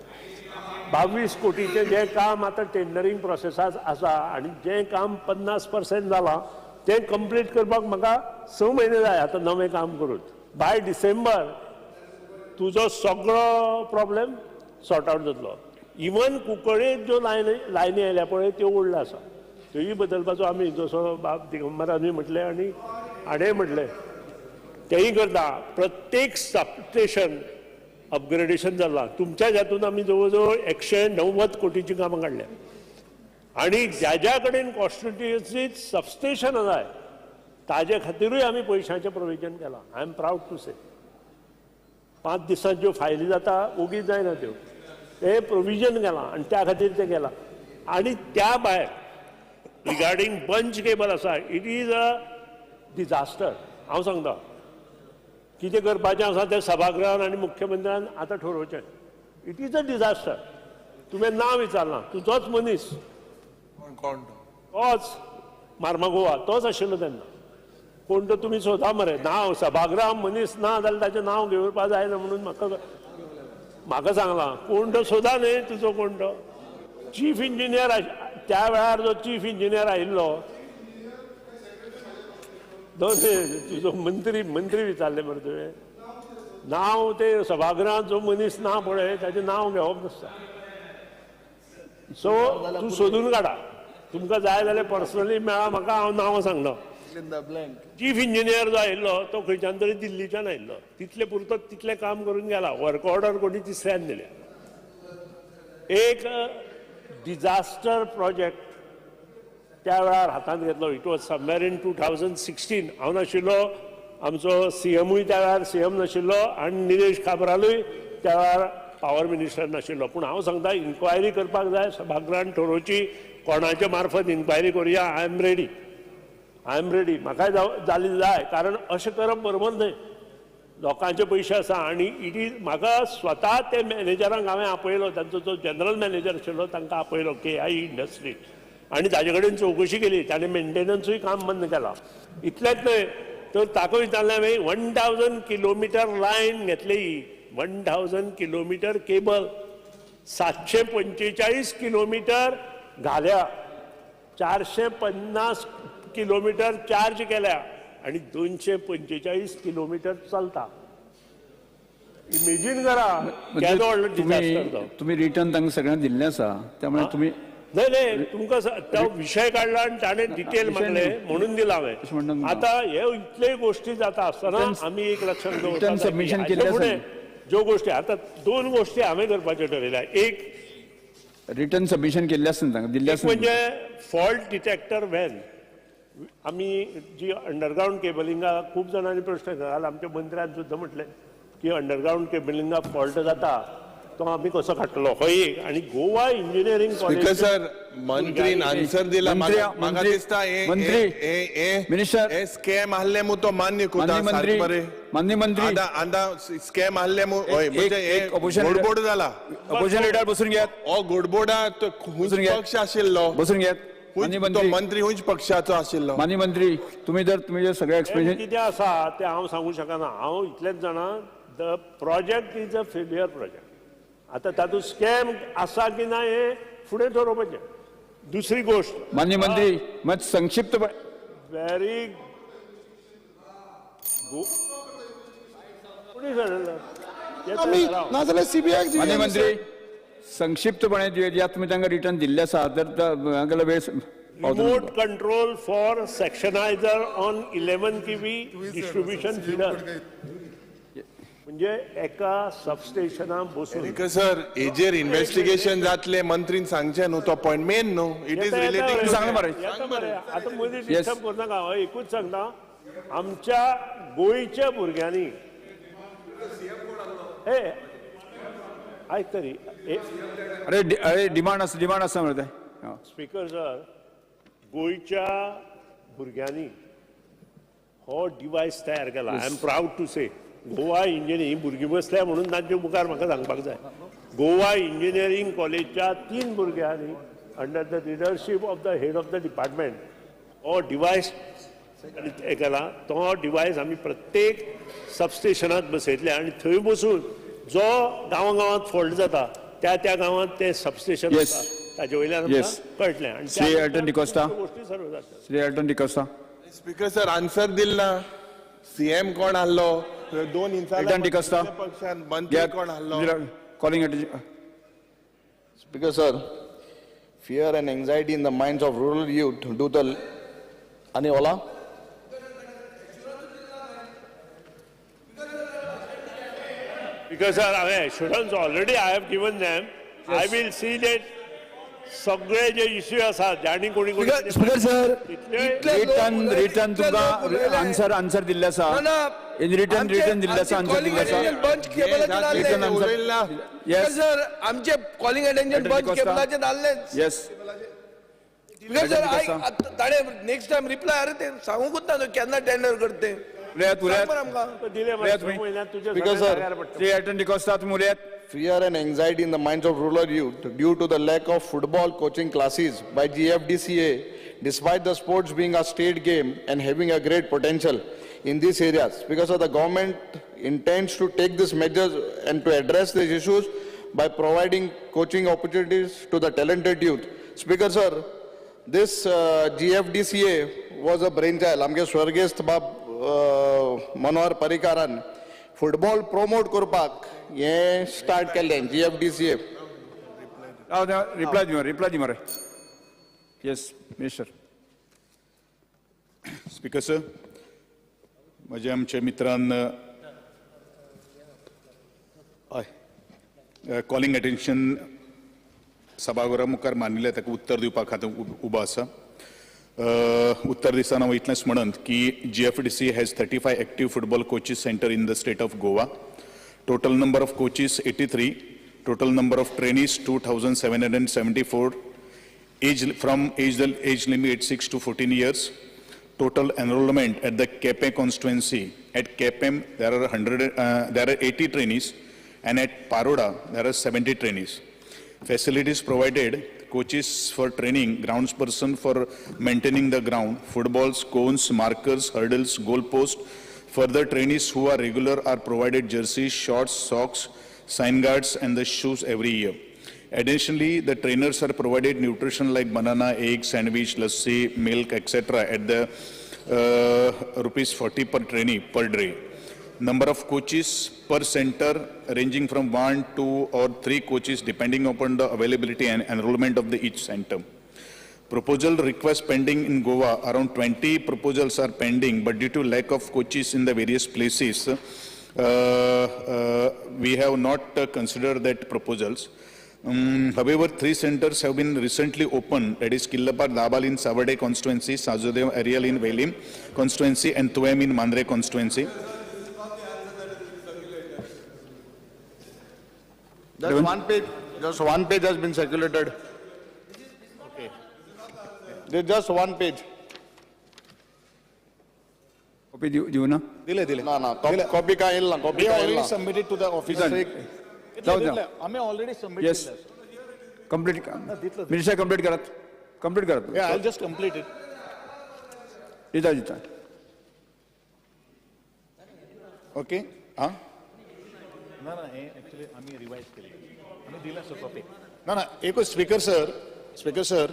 22 कोटीचें जें काम आतां टेंडरींग प्रोसेसांत आसा आनी जें काम 50% जालां तें कंप्लीट करपाक म्हाका 6 म्हयने जाय आतां नवें काम करून. बाय डिसेंबर तुजो सगळो प्रॉब्लेम सॉर्ट आवट जातलो. इवन कुंकळ्ळेक ज्यो लायनी आयल्या पळय त्यो ओडल्यो आसा, त्योय बदलपाचो आमी जसो बाब दिगंबरानूय म्हटलें आनी हाणें म्हटलें तेंय करता. प्रत्येक सबस्टेशन अपग्रेडेशन जालां. तुमच्या हातूंत आमी जवळ जवळ 190 कोटीचीं कामां काडल्या आनी ज्या ज्या कडेन कॉन्स्टिट्युएन्सीत सबस्टेशन जाय ताजे खातीरूय आमी पयशांचें प्रोविजन केलां. I am proud to say. 5 दिसांत ज्यो फायली जाता ओगीच जायना त्यो, ते प्रोविजन केलां आनी त्या खातीर तें केलां. आनी त्या भायर रिगार्डींग बंच केबल आसा, it is a disaster. हांव सांगता कितें करपाचें आसा तें सभागृहान आनी मुख्यमंत्र्यान आतां ठरोवचें. It is a disaster. तुवें नांव विचारलां, तुजोच मनीस तोच मार्मागोवा तोच आशिल्लो तेन्ना. कोण तो तुमी सोदा मरे, नांव सभागृहा मनीस ना जाल्यार ताचें नांव घेवपा जायना म्हणून म्हाका सांगलां. कोण तो सोदा न्हय तुजो कोण तो चीफ इंजिनियर त्या वेळार जो चीफ इंजिनियर आयिल्लो दोन तुजो मंत्री मंत्री विचारलें मरे तुवें नांव, ते सभागृहांत जो मनीस ना पळय ताचें नांव घेवप नासता. सो तूं सोदून काडा, तुमकां जाय जाल्यार पर्सनली मेळा म्हाका, हांव नांव सांगना. चीफ इंजिनियर जो आयिल्लो तो खंयच्यान तरी दिल्लीच्यान आयिल्लो, तितले पुरतो तितलें काम करून गेला. वर्क ऑर्डर कोणी तिसऱ्यान दिल्या. एक डिजास्टर प्रोजेक्ट त्या वेळार हातांत घेतलो. It was somewhere in 2016. हांव नाशिल्लो, आमचो सीएमूय त्या वेळार सीएम नाशिल्लो आनी निलेश काब्रालूय त्या वेळार पावर मिनिस्टर नाशिल्लो, पूण हांव सांगता इन्क्वायरी करपाक जाय, सभागृहान ठरोवची कोणाच्या मार्फत इन्क्वायरी करुया. I am ready, I am ready. म्हाकाय जाली जाय, कारण अशें करप बरोबर न्हय. लोकांचे पयशे आसा आनी it is म्हाका स्वता ते मॅनेजरांक हांवें आपयलो, तांचो जो जनरल मॅनेजर आशिल्लो तांकां आपयलो के I industry, आनी ताजे कडेन चवकशी केली. ताणें मेंटेनन्सूय काम बंद केलां. इतलेंच न्हय तर ताका विचारलें हांवें 1000 किलोमिटर लायन घेतली, 1000 किलोमिटर केबल 745 किलोमिटर घाल्या, 450 किलोमिटर चार्ज केल्या आनी 245 किलोमिटर चलता. इमेजीन करा केदो व्हडलो डिजास्टर तो. तुमी रिटर्न तांकां सगळ्यांक दिल्लें आसा, त्यामुळे तुमी न्हय न्हय तुमकां तो विशय काडला आनी ताणें डिटेल मागलें म्हणून दिला हांवें. आतां हे इतले गोश्टी जाता आसतना आमी एक लक्षात दवरता फुडें ज्यो गोश्टी आतां दोन गोश्टी हांवें करपाच्यो ठरयल्या. एक रिटर्न सबमिशन केल्लें आसा तांकां दिल्लें आसा, म्हणजे फॉल्ट डिटेक्टर व्हॅन. आमी जी अंडरग्रावंड केबलिंगा खूब जाणांनी प्रश्न घाला, आमच्या मंत्र्यान सुद्दां म्हटलें की अंडरग्रावंड केबलिंगा फॉल्ट जाता तो आमी कसो काडटलो, हो एक. आनी गोवा इंजिनियरींग कॉलेज सर मंत्रीन आन्सर दिला, म्हाका दिसता हे मिनिस्टर हे स्कॅम आहले मु तो मान्य करता सारकें बरें. मान्य मंत्री आतां स्कॅम आहले मु हय, म्हणजे गोडबोड जाला. अपोजिशन लिडर बसून घेयात, हो गोडबोडा तो खंयच पक्ष आशिल्लो, बसून घेयात. तो मंत्री खंयच पक्षाचो आशिल्लो. मान्य मंत्री तुमी जर तुमी सगळे एक्सप्लेनेशन कितें आसा तें हांव सांगूंक शकना. हांव इतलेंच जाणा the project is a failure project. आतां तातूंत स्कॅम आसा की ना हें फुडें ठरोवपाचें. दुसरी गोश्ट मान्य मंत्री मात संक्षिप्त व्हेरी मान्य मंत्री संक्षिप्तपणे दिया, तुमी तांकां रिटर्न दिल्लें आसा तर वेळ. Remote control for sectionizer on 11 kV distribution feeder, म्हणजे एका सबस्टेशना बसून. सर हेजेर इन्व्हेस्टिगेशन जातलें मंत्रीन सांगचें न्हू, तो पॉयंट मेन न्हू, it is relating. सांगलें मरे आतां मदीं डिस्टर्ब करनाका. हांव एकूच सांगता, आमच्या गोंयच्या भुरग्यांनी हे आयक तरी. अरे अरे डिमांड आसा, डिमांड आसा मरे तें. स्पीकर सर, गोंयच्या भुरग्यांनी हो डिवायस तयार केला. I am proud to say Goa engineering भुरगीं बसल्या म्हणून तांचे मुखार म्हाका सांगपाक जाय. गोवा इंजिनियरींग कॉलेजच्या 3 भुरग्यांनी under the leadership of the head of the department हो डिवायस केला. तो डिवायस आमी प्रत्येक सबस्टेशनांत बसयतले आनी थंय बसून जो गांवां गांवांत फॉल्ट जाता त्या त्या गांवांत ते सबस्टेशन आसा ताजे वयल्यान आमकां कळटलें. आनी श्री एल्टन डिकोस्टा, गोश्टी सर्व जाता. Shri Elton D'Costa. Speaker sir answer दिल ना, सीएम कोण आहलो, दोन एल्टन डिकोस्टा पक्षान मंत्री कोण आहलो. Calling attention. Speaker sir, fear and anxiety in the minds of rural youth due to आनी Ola Because sir, assurance already I have given them. Yes. I will see that सगळे जे इश्यू आसा जाणी कोणी कोणी. स्पीकर सर रिटर्न रिटर्न तुमकां आन्सर आन्सर दिल्लें आसा. इन रिटर्न रिटर्न दिल्लें आसा, आन्सर दिल्लें आसा. बंच केबलाचेर आसलें सर, आमचे कॉलिंग अटेन्शन बंच केबलाचेर आसलें. येस स्पीकर सर, ताणें नेक्स्ट टायम रिप्लाय अरे ते सांगूंकूच ना केन्ना टेंडर करते. उलयात उलयात Speaker sir, Shri Elton D'Costa तुमी उलयात. Fear and anxiety in the minds of rural youth due to the lack of football coaching classes by GFDCA, despite the sports being a state game and having a great potential in these areas. Because of the government intends to take these measures and to address these issues by providing coaching opportunities to the talented youth. Speaker sir, this GFDCA was a brainchild. आमगे स्वर्गेस्त बाब मनोहर पर्रीकारान फुटबॉल promote करपाक हे स्टार्ट केल्लें GFDCA. Reply दी मरे, रिप्लाय दी मरे. Yes minister. Speaker sir, म्हज्या आमच्या मित्रान हय कॉलिंग अटेन्शन सभागृहा मुखार मांडिल्लें ताका उत्तर दिवपा खातीर उबो आसा. उत्तर दिसतना हांव इतलेंच म्हणन की GFDC has 35 active football coaches centre in the state of Goa. Total number of coaches 83. Total number of trainees 2,774. Age limit 6 to 14 years. Total enrollment at the Quepem constituency. At Quepem there are 80 trainees, and at Paroda there are 70 trainees. Facilities provided: coaches for training, grounds person for maintaining the ground, footballs, cones, markers, hurdles, goal post. Further, trainees who are regular are provided jerseys, shorts, socks, sign guards, and the shoes every year. Additionally, the trainers are provided nutrition like banana, egg, sandwich, lassi, milk, etc. at the rupees 40 per trainee per day. Number of coaches per center ranging from 1, 2 or 3 coaches depending upon the availability and enrollment of the each center. Proposal request pending in Goa, around 20 proposals are pending, but due to lack of coaches in the various places, we have not considered that proposals. However, 3 centers have been recently opened, that is Killapar Dabal in Savade constituency, Sajodev Ariel in Velim constituency, and Tuem in Mandre constituency. Just one page has been circulated. Okay. There's just one page. Copy दिवू ना? दिले दिले. ना ना, copy काय येईल ना, copy काय येईल ना. Submitted to the office. आम्ही ऑलरेडी सबमिट केलं. कंप्लीट मिनिस्टर कंप्लीट करात, कंप्लीट करात. Yeah, I'll just complete it. दिता दिता. ओके. हां ना ना, हे ऍक्च्युली आम्ही रिवाइज केले, आम्ही दिला सो कॉपी. ना ना, एकूच स्पीकर सर, स्पीकर सर,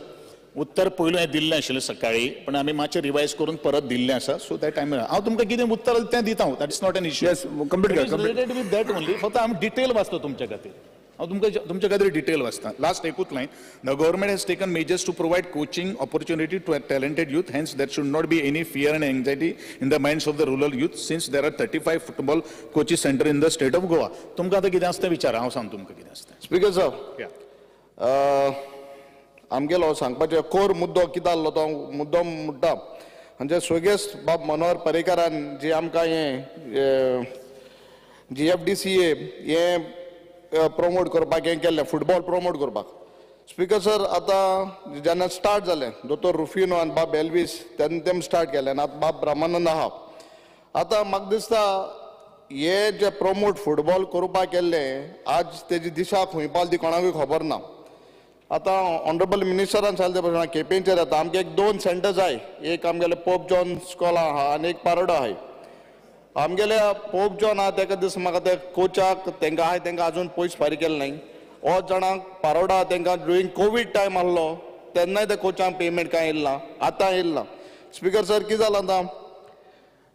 उत्तर पयलू हें दिल्लें आशिल्लें सकाळी, पण आमी मातशें रिवायज करून परत दिल्लें आसा, सो that time हांव तुमकां कितें उत्तर तें दिता हांव, that is not an issue. Yes, complete कर, related with that only. फक्त आमी डिटेल वाचता तुमच्या खातीर, हांव तुमकां तुमच्या खातीर डिटेल वाचता. लास्ट एकूच line, the government has taken measures to provide coaching opportunity to talented youth, hence there should not be any fear and anxiety in the minds of the rural youth, since there are 35 football coaching centre in the state of Goa. तुमकां आतां कितें आसता विचार, हांव सांग तुमकां कितें आसता. स्पीकर सर, आमगेलो सांगपाचो कोर मुद्दो कितें आहलो तो मुद्दो मुद्दा म्हणजे स्वगेस्त बाब मनोहर पर्रीकारान जी आमकां हें GFDCA हें प्रमोट करपाक हें केल्लें, फुटबॉल प्रमोट करपाक. स्पीकर सर, आतां जेन्ना स्टार्ट जालें दोतोर रुफिनो आनी बाब एल्वीस तेन्ना तेम स्टार्ट केलें आनी आतां बाब ब्रह्मानंद आहा. आतां म्हाका दिसता हे जे प्रमोट फुटबॉल करपाक केल्लें आज तेजी दिशा खंय पावली ती कोणाकूय खबर ना. आतां ऑनरेबल मिनिस्टरान सांगलें तें केपेंचेर आतां आमकां एक 2 सेंटर जाय, एक आमगेलें पोप जॉन स्कॉल आहा आनी एक पारोडा आहाय. आमगेल्या पोप जॉन आहा तेका दीस म्हाका त्या कोचाक तेंकां आहाय तेंकां आजून पयस फारीक केले न्हय. हो जाणांक पारोडा तेंकां ड्युरींग कोवीड टायम आहलो तेन्नाय त्या कोचांक पेमेंट कांय येयल्ल ना, आतां येयल्ल ना. स्पीकर सर, कितें जालां आतां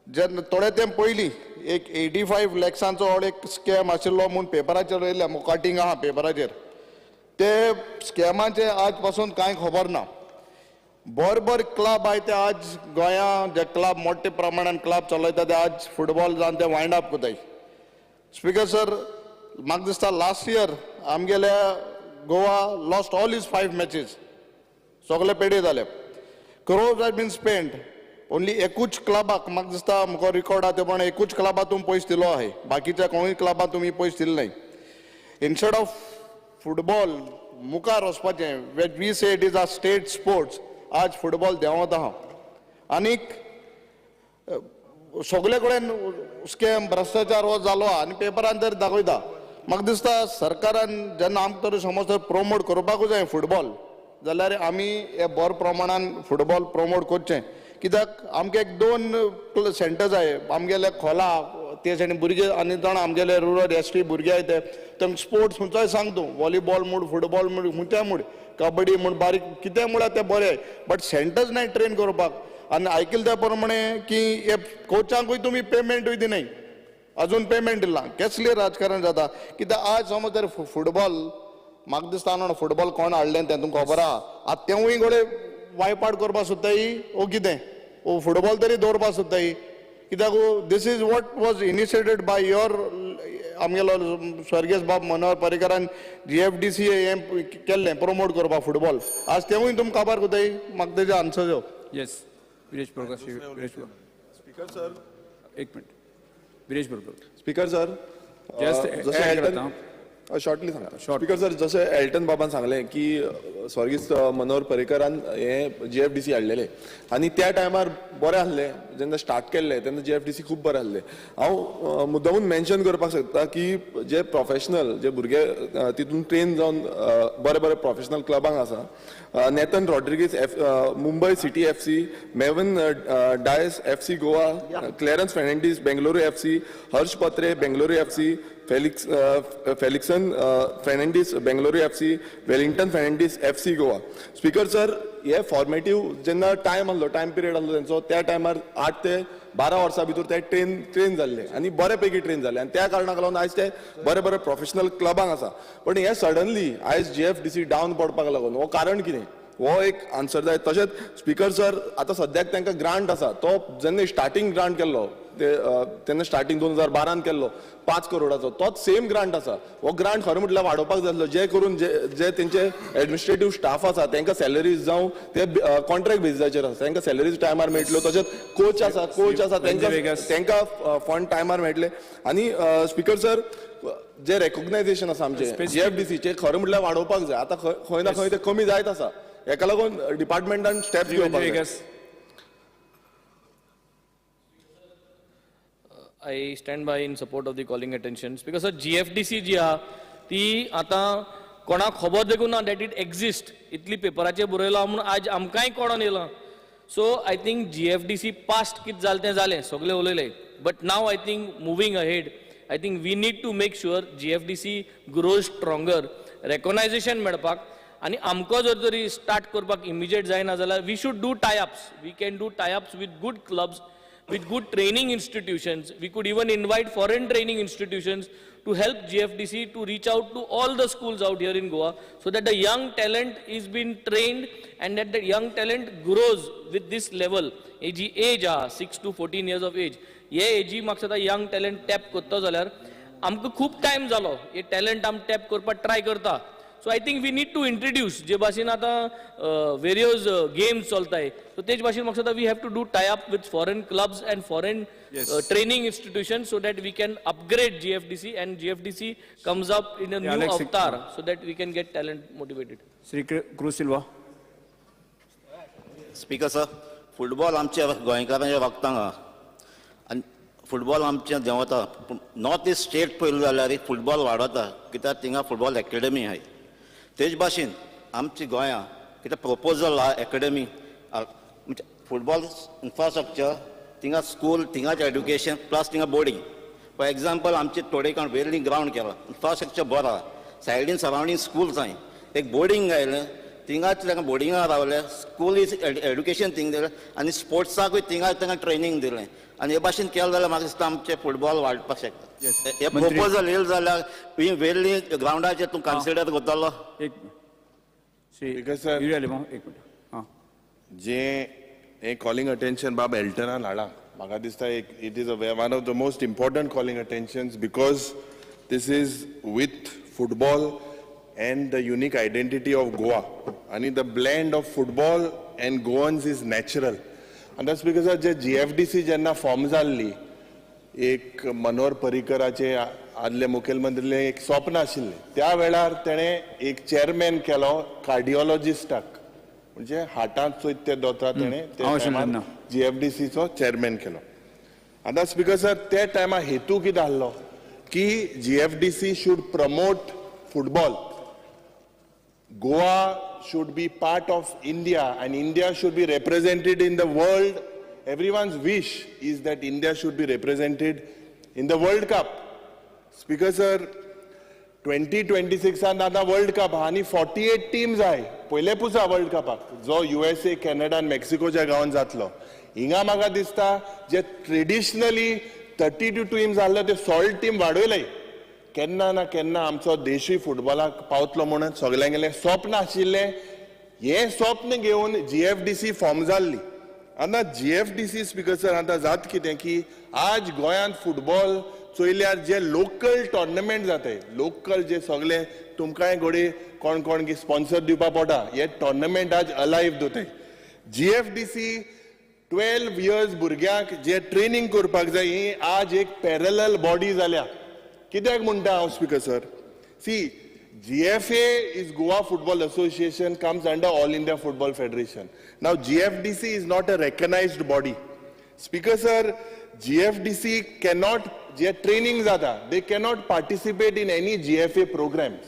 जेन्ना थोडे तेंप पयलीं एक 85 लॅक्सांचो हो एक स्कॅम आशिल्लो म्हूण पेपराचेर येयल्लें, कटिंग आहा पेपराचेर, ते स्कॅमाचे आज पासून कांय खबर ना. बरोबर क्लब आहाय ते आज गोंया जे क्लब मोठे प्रमाणान क्लब चलयता ते आज फुटबॉल जावन ते वायंड अप कोताय. स्पीकर सर, म्हाका दिसता लास्ट इयर आमगेल्या Goa lost all his 5 matches, सगळे पेडे जाले. Crores has been spend, only एकूच क्लबाक म्हाका दिसता म्हाका रिकॉर्ड आहा ते प्रमाणे एकूच क्लबाक तुमी पयशे दिलो आहाय, बाकीच्या कोणूय क्लबाक तुमी पयशे दिले न्हय. इन्स्टेड ऑफ फुटबॉल मुखार वचपाचें, we say it is a state sports, आज फुटबॉल देंवत आहा. आनीक सगळे कडेन स्कॅम भ्रश्टाचार हो जालो आहा आनी पेपरान तर दाखयता. म्हाका दिसता सरकारान जेन्ना आमकां तरी समज तर प्रमोट करपाकूच जाय फुटबॉल, जाल्यार आमी हे बऱ्या प्रमाणान फुटबॉल प्रमोट करचें. कित्याक आमकां एक 2 सेंटर जाय आमगेले खोला ते सायडीन भुरगे आनी जाणा आमगेले रुरल एस टी भुरगे आहाय ते तांकां स्पोर्ट्स खंयचोय सांग तूं, वॉलीबॉल म्हूण, फुटबॉल म्हूण, खंयच्याय म्हूण, कबड्डी म्हूण, बारीक कितें म्हळ्यार तें बरें, बट सेंटर्स नाय ट्रेन करपाक. आनी आयकले त्या प्रमाणे की हे कोचांकूय तुमी पेमेंटूय दिनाय, अजून पेमेंट दिलां. कसलें राजकारण जाता कित्याक आज समज तर फुटबॉल म्हाका दिसता न्हू फुटबॉल कोण हाडलें तें तुमकां खबर आहा. आतां तेवूय घोडे वायप आउट करपाक सोदताय ओ कितें, ओ फुटबॉल तरी दवरपाक सोदताय. कित्याक this is what was initiated by your आमगेलो स्वर्गेस्त बाब मनोहर पर्रीकारान GFDCA हें केल्लें प्रमोट करपाक फुटबॉल, आज तेवूय तुमकां काबार कोताय. म्हाका तेजें आन्सर दिव. Yes, Viresh Borkar. Speaker sir, एक minute, Viresh Borkar. Speaker sir, just shortly सांगता स्पीकर सर, जशें एल्टन बाबान सांगलें की स्वर्गीस्त मनोहर पर्रीकरान हें जीएफडीसी हाडलेलें आनी त्या टायमार बरें आसलें. जेन्ना स्टार्ट केल्लें तेन्ना जीएफडीसी खूब बरें आसलें. हांव मुद्दामून मेन्शन करपाक शकता की जे प्रोफेशनल जे भुरगे तितून ट्रेन जावन बरे बरे प्रोफेशनल क्लबांक आसा, Nathan Rodrigues Mumbai City FC, Mervyn Dias FC Goa, Clarence Fernandes Bengaluru FC, Harsh Patre Bengaluru FC, Felixon Fernandes Bengaluru FC, Wellington Fernandes FC Goa. Speaker sir, हे फॉर्मेटीव जेन्ना टायम आसलो, टायम पिरियड आसलो तेंचो, त्या टायमार 8 ते 12 वर्सां भितर ते ट्रेन जाल्ले आनी बरे पैकी ट्रेन जाल्ले आनी त्या कारणाक लागून आयज ते बरे बरे प्रोफेशनल क्लबांक आसा. पण हे सडनली आयज जीएफडीसी डावन पडपाक लागून हो कारण कितें, हो एक आन्सर जाय. तशेंच स्पीकर सर, आतां सद्याक तांकां ग्रांट आसा, तो जेन्ना स्टार्टींग ग्रांट केल्लो ते तेन्ना स्टार्टींग 2012 केल्लो 5 करोडाचो, तोच सेम ग्रांट आसा. हो ग्रांट खरें म्हटल्यार वाडोवपाक जाय आसलो, जे करून जे तेंचे एडमिनिस्ट्रेटीव स्टाफ आसा तांकां सॅलरीज जावं ते कॉन्ट्रॅक्ट बेजिसाचेर आसा, तांकां सॅलरीज टायमार मेळटल्यो. तशेंच कोच आसा तांकां फंड टायमार मेळटले. आनी स्पीकर सर, जे रेकॉग्नायझेशन आसा आमचें जीएफडीसीचें खरें म्हटल्यार वाडोवपाक जाय. आतां खंय ना खंय ते कमी जायत आसा, हेका लागून डिपार्टमेंटान स्टेप्स घेवपाक जाय. I stand by in support of the calling attention. Because sir, GFDC जी आहा ती आतां कोणाक खबर देखून ना that it exist, इतली पेपराचेर बरयलां म्हणून आज आमकांय कळोन येयलां. So I think GFDC past कितें जालें तें जालें, सगळें उलयलें, but now I think moving ahead I think we need to make sure GFDC grows stronger, recognisation मेळपाक. आनी आमकां जर तरी स्टार्ट करपाक इमिजिएट जायना जाल्यार we should do tie ups, we can do tie ups with good clubs, with good training institutions. We could even invite foreign training institutions to help GFDC to reach out to all the schools out here in Goa, so that the young talent is being trained and that the young talent grows with this level. Ji age आहा 6 to 14 years of age, हे एजी म्हाका दिसता young talent tap करता जाल्यार आमकां खूब टायम जालो हे टॅलंट आम टॅप करपाक ट्राय करता. So I think we need to introduce, जे भाशेन आतां वेरियस गेम्स चलताय, सो तेच भाशेन म्हाका दिसता we have to do tie up with foreign clubs and foreign training institution, so that we can upgrade GFDC and GFDC comes up in a new avatar, so that we can get talent motivated. Shri Cruz Silva. Speaker sir, football आमच्या गोंयकारांच्या रक्तांक आहा आनी फुटबॉल आमचें देंवता. पूण नॉर्थ इस्ट स्टेट पळयलें जाल्यार फुटबॉल वाडता, कित्याक थिंगा फुटबॉल एकेडमी आहाय. तेच भाशेन आमच्या गोंया कितें प्रपोजल आहा एकेडमी म्हणजे फुटबॉल इन्फ्रास्ट्रक्चर, थिंगा स्कूल, थिंगाचें एड्युकेशन प्लस थिंगा बोर्डींग. फॉर एग्जाम्पल आमचे थोडे कोण वेर्ली ग्रावंड केला, इन्फ्रास्ट्रक्चर बरो आहा, सायडीन सरावंडींग स्कूल्स आहाय, एक बोर्डींग आयलें थिंगाच तांकां बोर्डिंगा रावले, स्कूल is education थिंग दिलें आनी स्पोर्ट्साकूय थिंगा तांकां ट्रेनींग दिलें. आनी हे भाशेन केलें जाल्यार म्हाका दिसता आमचें फुटबॉल वाडपाक शकता. हे प्रपोजल येयलें जाल्यार वेर्ली ग्रावंडाचेर तूं कन्सिडर करतलो. एक मिनिट, जे हे कॉलिंग अटेन्शन बाब एल्टनान हाडला, म्हाका दिसता एक it is a one of the most important calling attentions, because this is with football and the unique identity of Goa. And the blend of football and Goans is natural. And that's because J GFDC जेन्ना फॉर्म जाल्ली, एक मनोहर पर्रीकराचे आदले मुखेलमंत्रीले एक स्वप्न आशिल्लें, त्या वेळार तेणें एक चेअरमॅन केलो कार्डिओलॉजिस्टाक, म्हणजे हार्टांत चोयत ते दोतोर तेणें त्या टायमार GFDCचो चेअरमॅन केलो. आतां स्पीकर सर, त्या टायमार हेतू कितें आसलो की GFDC should promote football, Goa should be part of India and India should be represented in the world. Everyone's wish is that India should be represented in the World Cup. Speaker sir, 2026 आतां World Cup आहा आनी 48 teams आहाय. पयले पुसा World Cuपाक जो USA, Canada आनी मेक्सिकोच्या गांवान जातलो. हिंगा म्हाका दिसता जे ट्रेडिशनली 32 टीम्स आहले ते सॉलिड टीम वाडयले. केन्ना ना केन्ना आमचो देशूय फुटबॉलाक पावतलो म्हणून सगल्यांगेलें स्वप्न आशिल्लें. हें स्वप्न घेवन GFDC form जाल्ली. आतां GFDC speaker sir आतां जात कितें की आज गोंयांत फुटबॉल चोयल्यार जे लोकल टोर्नामेंट जाताय, लोकल जे सगळे तुमकांय घोडये कोण कोण की स्पॉन्सर दिवपा पडटा, हे टोर्नामेंट आज अलायव दवरताय. GFDC 12 years भुरग्यांक जे ट्रेनींग करपाक जाय, ही आज एक पॅरलल बॉडी जाल्या. कित्याक म्हणटा हांव speaker sir, See, GFA is Goa Football Association, comes under All India Football Federation. Now GFDC is not a recognized body. Speaker sir, GFDC cannot, J training जाता, they cannot participate in any GFA programs.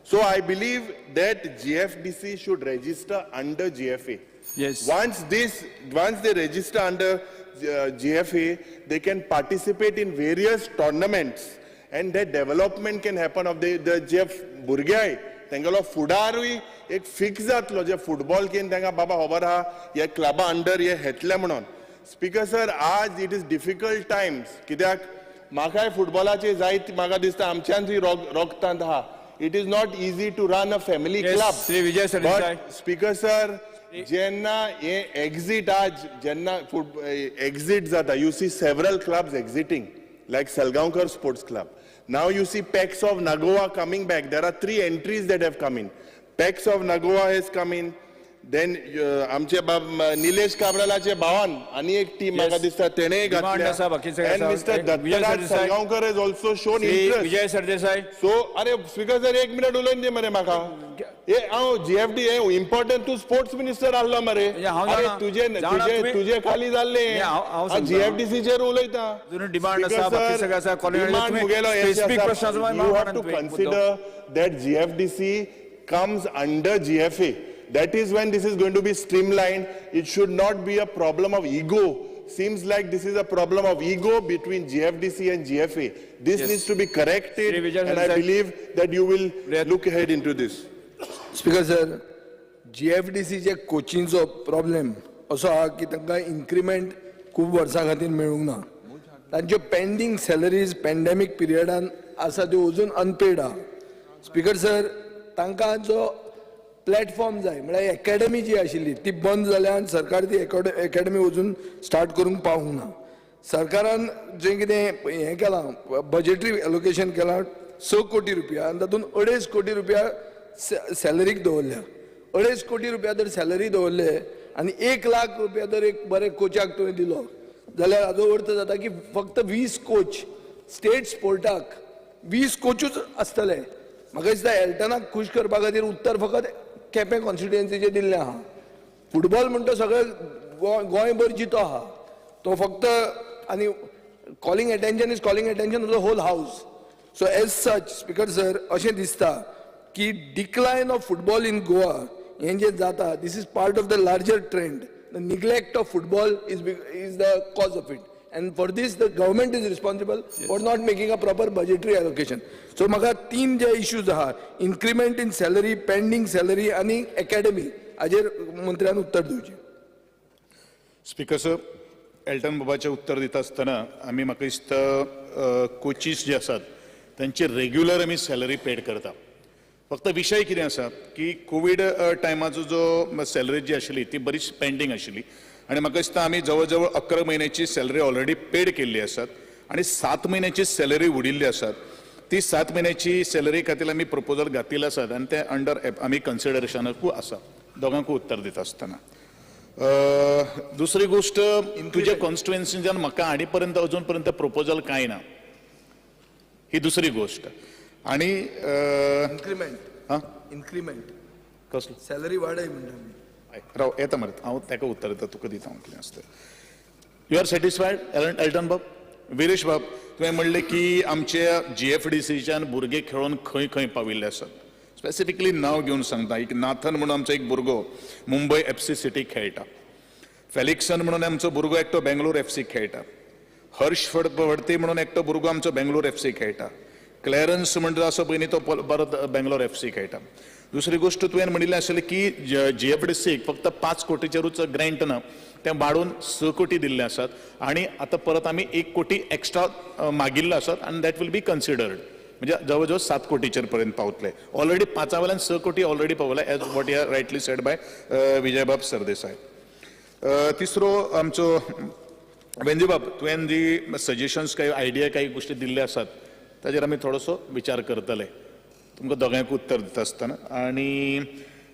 So I believe that GFDC should register under GFA. Yes. Once they register under GFA, they can participate in various tournaments and that development can happen of the जे भुरगे तेंगेलो फुडारूय एक फिक्स जातलो, जे फुटबॉल घेवन तांकां बाबा खबर आहा हे क्लबा अंडर हे हेतले म्हणून. स्पीकर सर, आज it is difficult times, कित्याक म्हाकाय फुटबॉलाचे जायत म्हाका दिसता आमच्यानूय रोगतांत आहा. It is not easy to run a family club. Shri Vijay Sardesai. Speaker sir, जेन्ना हे एक्झिट आज जेन्ना एक्झिट जाता, you see several clubs exiting like Salgaonkar sports club. Now you see Pax of Nagoa coming back. There are 3 entries that have come in. Pax of Nagoa has come in. Then आमचे निलेश काब्रालाचे भावान आनी एक टीम म्हाका दिसता तेणेय घातल्या. And mister Dattaraj Salgaonkar has also shown interest. Vijay Sardesai. So अरे स्पीकर सर, एक मिनट उलोवन दी मरे म्हाका. हे हांव जीएफडी हे इम्पॉर्टंट, तूं स्पोर्ट्स मिनिस्टर आहलो मरे. अरे तुजे तुजे तुजे खाली जाल्ले जीएफडीसीचेर उलयता. डिमांड आसा, बाकी सगळें आसा. You have to consider that GFDC comes under GFA. That is when this is going to be streamlined. It should not be a problem of ego. Seems like this is a problem of ego between GFDC and GFA. This needs to be corrected, and I believe that you will look ahead into this. Speaker sir, GFDC चे कोचिंगचो प्रॉब्लेम असो आहा की तांकां इन्क्रिमेंट खूब वर्सां खातीर मेळूंक ना. तांच्यो पेंडींग सॅलरीज पॅन्डेमीक पिरियडान आसा त्यो अजून अनपेड आहा. स्पीकर सर, तांकां जो प्लॅटफॉर्म जाय, म्हळ्यार एकेडमी जी आशिल्ली ती बंद जाल्या आनी सरकार ती एकेडमी अजून स्टार्ट करूंक पावूंक ना. सरकारान जें कितें हें केलां, बजेटरी एलोकेशन केलां 6 कोटी रुपया आनी तातूंत 2.5 कोटी रुपया सॅलरीक दवरल्या. 2.5 कोटी रुपया जर सॅलरी दवरले आनी 1 लाख रुपया जर एक बरे कोचाक तुवें दिलो जाल्यार हाजो अर्थ जाता की फक्त 20 कोच स्टेट स्पोर्टाक 20 कोचूच आसतले. म्हाका दिसता एल्टनाक खूश करपा खातीर उत्तर फकत केपें कॉन्स्टिट्युएन्सीचें दिल्लें आहा. फुटबॉल म्हणटा सगळे गोंयभर जितो आहा तो फक्त, आनी calling attention is calling attention of the whole house. So as such speaker sir, अशें दिसता की decline of football in Goa हें जें जाता, this is part of the larger trend. The neglect of football is the cause of it, and for this the government is responsible for not making a proper budgetary allocation. So म्हाका 3 जे इश्यूज आहा, increment in salary, pending salary आनी एकेडमी, हाजेर मंत्र्यान उत्तर दिवचें. स्पीकर सर, एल्टन बाबाचें उत्तर दिता आसतना आमी म्हाका दिसता कोचीस जे आसात तांची रेग्युलर आमी सॅलरी पेड करता. फक्त विशय कितें आसा की कोवीड टायमाचो जो सॅलरी जी आशिल्ली ती बरीच पेंडींग आशिल्ली आनी म्हाका दिसता आमी जवळ जवळ 11 म्हयन्याची सॅलरी ऑलरेडी पेड केल्ली आसात आनी 7 म्हयन्याची सॅलरी उरिल्ली आसात. ती 7 म्हयन्याची सॅलरी खातीर आमी प्रपोजल घातिल्ले आसात आनी ते अंडर आमी कन्सिडरेशनाकूय आसा. दोगांकूय उत्तर दिता आसतना दुसरी गोश्ट, तुज्या कॉन्स्टिट्युएन्सीच्यान म्हाका आनी पर्यंत अजून पर्यंत प्रपोजल कांय ना, ही दुसरी गोश्ट. आनी इन्क्रिमेंट, इन्क्रिमेंट कसलो सॅलरी वाडय म्हणटा. राव येता मरे, हांव ताका उत्तर दिता, तुका दिता हांव कितें आसता. You are satisfied Elton बाब? विरेश बाब, तुवें म्हणलें की आमच्या जीएफडीसीच्यान भुरगे खेळोन खंय खंय पाविल्ले आसात. स्पेसिफिकली नांव घेवन सांगता, एक नाथन म्हणून आमचो एक भुरगो मुंबय एफसी सिटी खेळटा, फेलिक्सन म्हणून आमचो भुरगो एकटो बेंगलोर एफसी खेळटा, हर्ष फडते म्हणून एकटो भुरगो आमचो बेंगलोर एफसी खेळटा, क्लॅरन्स म्हणटा आसा पळय न्ही तो परत बेंगलोर एफसी खेळटा. दुसरी गोश्ट तुवें म्हणिल्लें आशिल्लें की जीएफडीसीक फक्त 5 कोटीचेरूच ग्रँट ना, तें वाडोवन 6 कोटी दिल्ले आसात आनी आतां परत आमी 1 कोटी एक्स्ट्रा मागिल्लो आसात आनी that will be considered, म्हणजे जवळ जवळ 7 कोटीचेर पर्यंत पावतले. ऑलरेडी 5 वयल्यान 6 कोटी ऑलरेडी पावले, as what you rightly said by विजयबाब Sardesai. तिसरो आमचो वेंदीबाब, तुवें जी सजेशन्स काही आयडिया काही गोश्टी दिल्ले आसात ताजेर आमी थोडोसो विचार करतले, तुमकां दोगांयकूय उत्तर दिता आसतना. आनी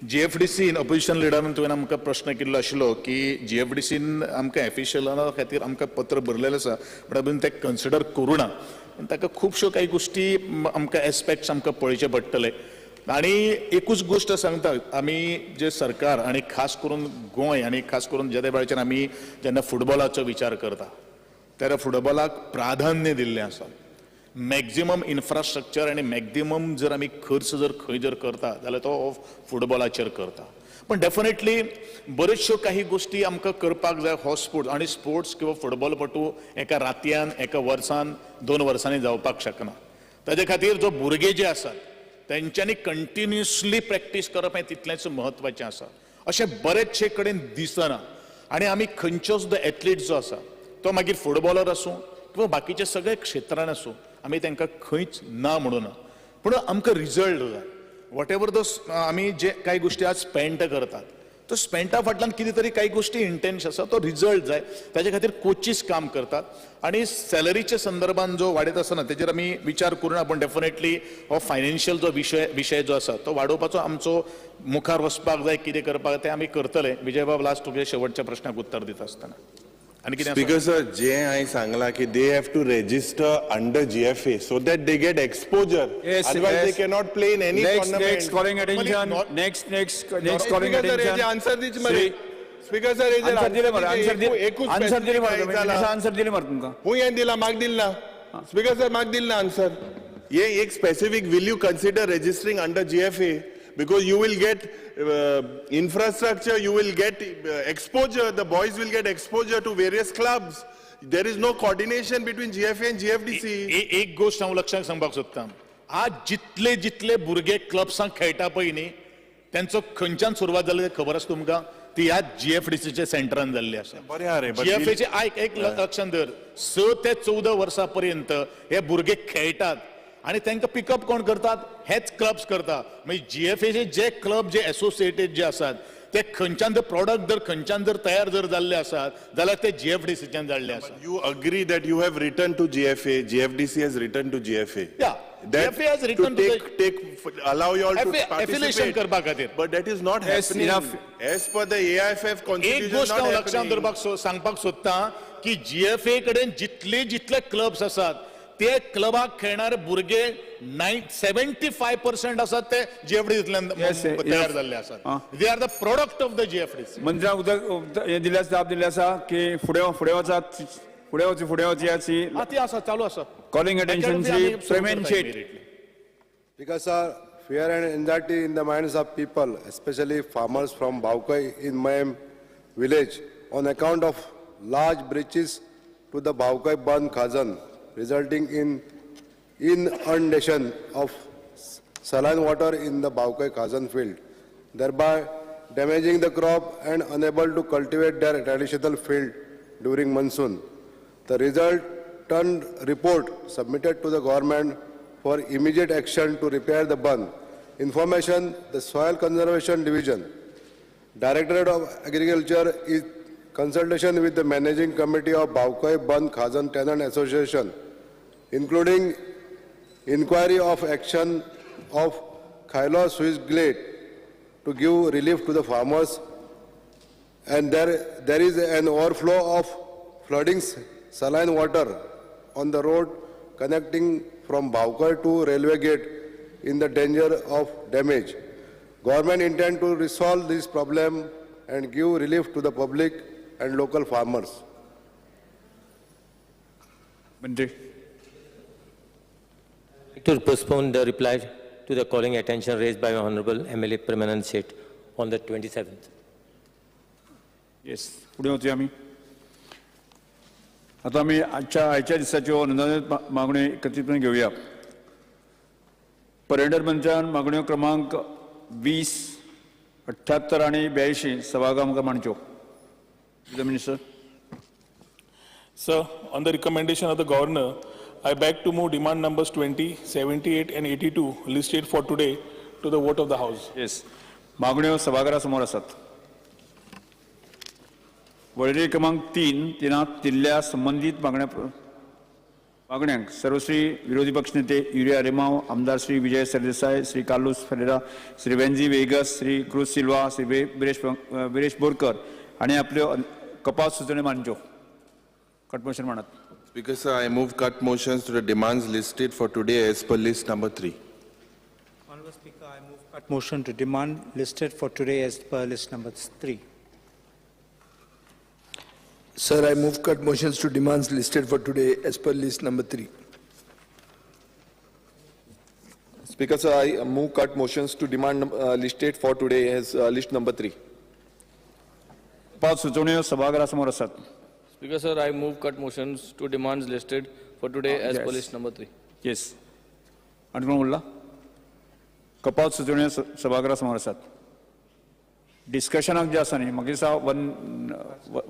जीएफडीसीन ऑपोजिशन लिडरान तुवें आमकां प्रश्न केल्लो आशिल्लो की जीएफडीसीन आमकां एफिशियला खातीर आमकां पत्र बरयलेलें आसा, बट अजून तें कन्सिडर करूं ना. ताका खुबश्यो कांय गोश्टी आमकां एस्पेक्ट्स आमकां पळोवचे पडटले. आनी एकूच गोश्ट सांगता, आमी जे सरकार आनी खास करून गोंय आनी खास करून जेदे वेळाचेर आमी जेन्ना फुटबॉलाचो विचार करता तेन्ना फुटबॉलाक प्राधान्य दिल्लें आसा. मॅक्झिमम इन्फ्रास्ट्रक्चर आनी मॅक्झिमम जर आमी खर्च जर खंय जर करता जाल्यार तो फुटबॉलाचेर करता. पण डेफिनेटली बऱ्योचश्यो काही गोश्टी आमकां करपाक जाय. हो स्पोर्ट्स आनी स्पोर्ट्स किंवा फुटबॉलपटू एका रातयान, एका वर्सान, 2 वर्सांनी जावपाक शकना. ताजे खातीर जो भुरगे जे आसात तेंच्यांनी कंटिन्युअसली प्रॅक्टीस करप हें तितलेंच म्हत्वाचें आसा. अशें बरेचशे कडेन दिसना. आनी आमी खंयचो सुद्दां एथलीट जो आसा तो मागीर फुटबॉलर आसूं किंवा बाकीच्या सगळ्या क्षेत्रान आसूं, आमी तांकां खंयच ना म्हणूना, पूण आमकां रिजल्ट जाय. What ever the आमी जे कांय गोश्टी आज स्पेंट करतात तो स्पेंटा फाटल्यान कितें तरी कांय गोश्टी इंटेन्श आसा, तो रिजल्ट जाय. ताजे खातीर कोचीस काम करतात. आनी सॅलरीच्या संदर्भान जो वाडयत आसतना तेजेर आमी विचार करून आपण डेफिनेटली हो फायनान्शियल जो विशय जो आसा तो वाडोवपाचो आमचो मुखार वचपाक जाय. कितें करपाक तें आमी करतले. विजयबाब, लास्ट तुगे शेवटच्या प्रश्नाक उत्तर दिता आसतना आनी कितें? स्पीकर सर, जे हांवें सांगलां की they have to register under GFA so that they get exposure. Otherwise they cannot play in any tournament. Next calling attention. Next next calling attention. Answer दीच मरे स्पीकर सर, आन्सर दिले मरे, आन्सर दिले मरे, आन्सर दिले मरे तुमकां. खूंय हांवें दिला? म्हाका दिल ना स्पीकर सर, म्हाका दिल ना आन्सर. हे एक specific, will you consider registering under GFA? Because you will get infrastructure, you will get exposure, the boys will get exposure to various clubs. There is no coordination between GFA and GFDC. एक गोष्ट हांव लक्षांत सांगपाक सोदता, आज जितले जितले भुरगे क्लब्सांक खेळटा पळय न्ही, तेंचो खंयच्यान सुरवात जाली खबर आसा तुमकां? ती ह्या जीएफडीसीच्या सेंटरान जाल्ली आसा. बरें आरे, जीएफएचे आयक, एक लक्षांत धर, 6 ते 14 वर्सां पर्यंत हे भुरगे खेळटात आनी तांकां पिकअप कोण करतात? हेच क्लब्स करता. मागीर जीएफएचे जे क्लब जे एसोसिएटेड जे आसात ते खंयच्यान जर प्रॉडक्ट जर खंयच्यान जर तयार जर जाल्ले आसात जाल्यार ते जीएफडीसीच्यान जाल्ले आसात. You agree that you have written to GFA, GFDC has written to GFA. Yeah, GFA has written to take allow you all to participate affiliation करपा खातीर. But that is not happening as per the AIFF constitution. एक गोश्ट हांव लक्षांत दवरपाक सांगपाक सोदता की जीएफए कडेन जितले जितले क्लब्स आसात ते क्लबाक खेळणारे भुरगे 75% आसात ते जीएफडीसीतल्यान तयार जाल्ले आसात. They are the product of the GFDC. मंत्र्यान उदक हें दिलें आसा, जाप दिल्ली आसा की फुडें फुडें वचात, फुडें वच, फुडें वच. ती आसा, चालू आसा. Calling attention Shri Premen Shet. Because sir, fear and anxiety in the minds of people, especially farmers from Bhavkai in Mayem village, on account of large breaches to the Bhavkai Band Khazan, resulting in inundation of saline water in the Bhavkai Khazan field, thereby damaging the crop and unable to cultivate their traditional field during monsoon. The resultant report submitted to the government for immediate action to repair the bund. Information, the Soil Conservation Division, Directorate of Agriculture is consultation with the Managing Committee of Bhavkai Band Khazan Tenant Association, including inquiry of action of Khailo Swiss Glade to give relief to the farmers, and there is an overflow of flooding saline water on the road connecting from Bhavkai to railway gate in the danger of damage. Government intend to resolve this problem and give relief to the public and local farmers. Mantri. To postpone the reply to the calling attention raised by Honorable MLA Premanand Seth on the 27th. Yes, फुडें वचुया आमी. आतां आमी आयच्या दिसाच्यो अनुदानीत मागण्यो एकत्रितपणे घेवया. पर्यटन मंत्र्यान मागण्यो क्रमांक 20, 78 आनी 82 सभागृहाक आमकां मांडच्यो. The Minister. Sir, on the recommendation of the Governor, I beg to move demand numbers 20, 78 and 82 listed for today to the vote of the House. Yes. मागण्यो सभाघरा समोर आसात. वळेरी क्रमांक 3 तिनांत दिल्ल्या संबंदीत मागण्या मागण्यांक सर्वश्री विरोधी पक्षनेते युरी आलेमाव, आमदार श्री विजय सरदेसाय, श्री कार्लूस फेरेरा, श्री वेन्झी वेगस, श्री क्रूज सिल्वा, श्री विरेश बोरकर हांणी आपल्यो कपात सुचोवण्यो मांडच्यो. कट मोशन मांडात. Speaker sir, I move cut motions to the demands listed for today as per list number 3. Honorable Speaker, I move cut motion to demand listed for today as per list number 3. Sir, I move cut motions to demands listed for today as per list number 3. Speaker sir, I move cut motions to demand listed for today as list number 3. पाच सुचोवण्यो सभागृहासमोर आसात. Speaker sir, I move cut motions to demands listed for today as per list number 3. Yes. आनी कोण उरला? कपात सुचोवण्यो सभागृहासमोर आसात. डिस्कशनाक जे आसा न्ही, म्हाका दिसता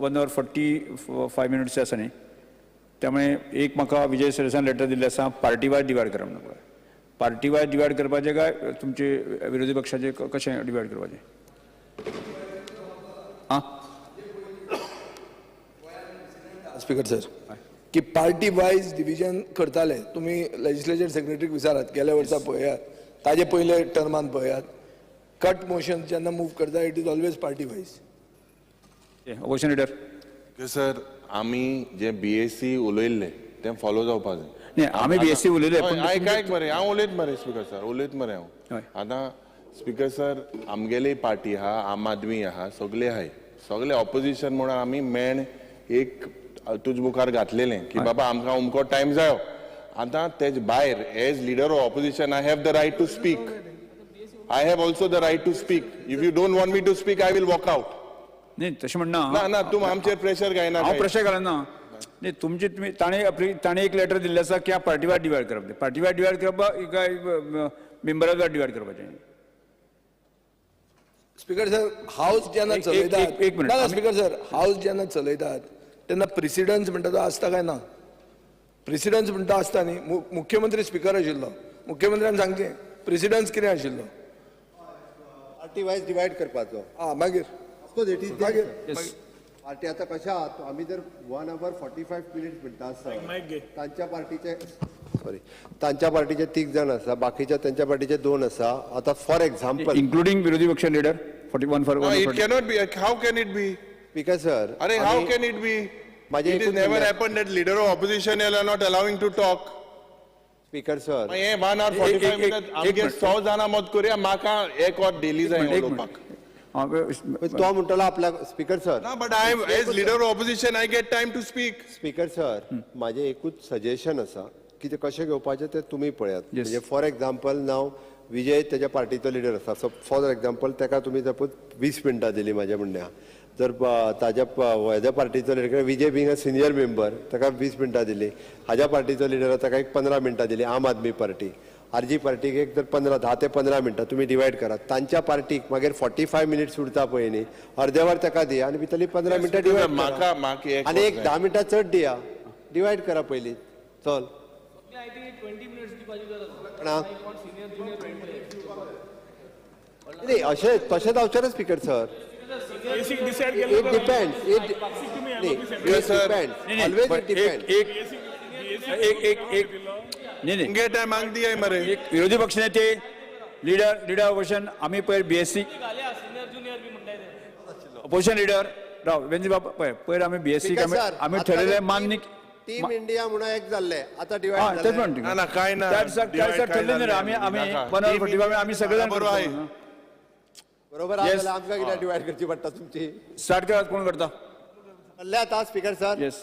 1 hour 45 minutes आसा न्ही, त्यामुळे एक म्हाका विजय सरदेसायान लेटर दिल्लें आसा पार्टी वायज डिवायड करप म्हणून. पार्टी वायज डिवायड करपाचें काय तुमचे विरोधी पक्षाचे कशें डिवायड करपाचें? आं स्पीकर सर, की पार्टी वायज डिविजन करताले तुमी लेजिस्लेचर सेक्रेटरीक विचारात, गेल्या वर्सा पळयात, ताजे पयले टर्मान पळयात, कट मोशन जेन्ना मूव करता it is always party wise. Opposition leader. Sir, आमी जे बीएससी उलयल्ले तें फॉलो जावपाक जाय. न्ही, आमी बीएससी उलयले. आयक आयक मरे, हांव उलयत मरे स्पीकर सर, उलयत मरे हांव. आतां स्पीकर सर, आमगेली पार्टी आहा, आम आदमी आहा, सगळे आहाय, सगळे ऑपोजिशन म्हणून आमी मेण एक तुज मुखार घातलेलें की बाबा आमकां अमको टायम जायो. आतां तेज भायर as leader of opposition I have the right to speak. I have also the right to speak. If you don't want me to speak, I will walk out. न्ही, तशें म्हणना. ना ना, तूं आमचेर प्रेशर घायना. हांव प्रेशर घालना. न्ही, तुमची तुमी ताणें एक लेटर दिल्लें आसा की पार्टी वायज डिवायड करप. पार्टी वायज डिवायड करप काय मेंबरा वायज डिवायड करपाचें? स्पीकर सर, हाऊस जेन्ना चलयतात, एक minute. Speaker sir, house जेन्ना चलयतात तेन्ना प्रेसिडन्स म्हणटा तो आसता काय ना? प्रेसिडन्स म्हणटा आसता न्ही. मुख्यमंत्री स्पीकर आशिल्लो, मुख्यमंत्र्यान सांगचें प्रेसिडन्स कितें आशिल्लो, पार्टी वायज डिवायड करपाचो. आं, मागीर ऑफकोर्स it is मागीर पार्टी आतां कशें आहा, आमी जर 1 hour 45 minutes म्हणटा आसता, तांच्या पार्टीचे सॉरी तांच्या पार्टीचे 3 जाण आसा, बाकीच्या तांच्या पार्टीचे 2 आसा. आतां फॉर एक्झाम्पल इन्क्लुडींग विरोधी पक्ष leader 41 for 1. It cannot be. How can it be? Speaker sir, अरे how can it be? It is never happened that leader of opposition are not allowing to talk. Speaker sir, हे 1 hour 45 minutes आमगे 100 जाणां मत करुया, म्हाका एक वर डेली जाय उलोवपाक. तो म्हणटलो आपल्याक. स्पीकर सर ना, but I as leader of opposition I get time to speak. Speaker sir, म्हाजें एकूच सजेशन आसा की ते कशें घेवपाचें तें तुमी पळयात. म्हणजे फॉर एक्झाम्पल नाव विजय तेज्या पार्टीचो लिडर आसा, सो फॉर एक्झाम्पल ताका तुमी सपोज 20 मिनटां दिली म्हाज्या म्हणण्या, जर ताज्या हेज्या पार्टीचो leader Vijay being a senior member ताका 20 मिनटां दिली, हाज्या पार्टीचो लिडर ताका एक 15 मिनटां दिली, आम आदमी पार्टी आरजी पार्टीक एक जर 10 ते 15 मिनटां तुमी डिवायड करात, तांच्या पार्टीक मागीर 45 मिनिट्स उरता पळय न्ही, अर्दे वर ताका दिया आनी भितरली 15 मिनटां डिवायड करा आनी एक 10 मिनटां चड दिया, डिवायड करा पयलीं. चल नाही, अशें तशें जावचें ना speaker sir. It depends. It depends. Always it depends. एक एक नाही नाही, विरोधी पक्षनेते लिडर लिडर ऑपोजिशन आमी पयर बीएससी ऑपोजिशन लिडर राव वेंजी बाब पळय पयर आमी बीएससी आमी ठरयलें मान्य टीम इंडिया म्हणून एक जाल्ले, आता डिवाइड तेच म्हणटा ना, काय ना, त्या दिसा ठरलें न्ही आमी आमी 1 hour 45 आमी सगळे जाण बरोबर बरोबर आमकां कित्याक डिवायड करची पडटा तुमची. स्टार्ट करात, कोण करता? ठरलें आतां स्पीकर सर? येस,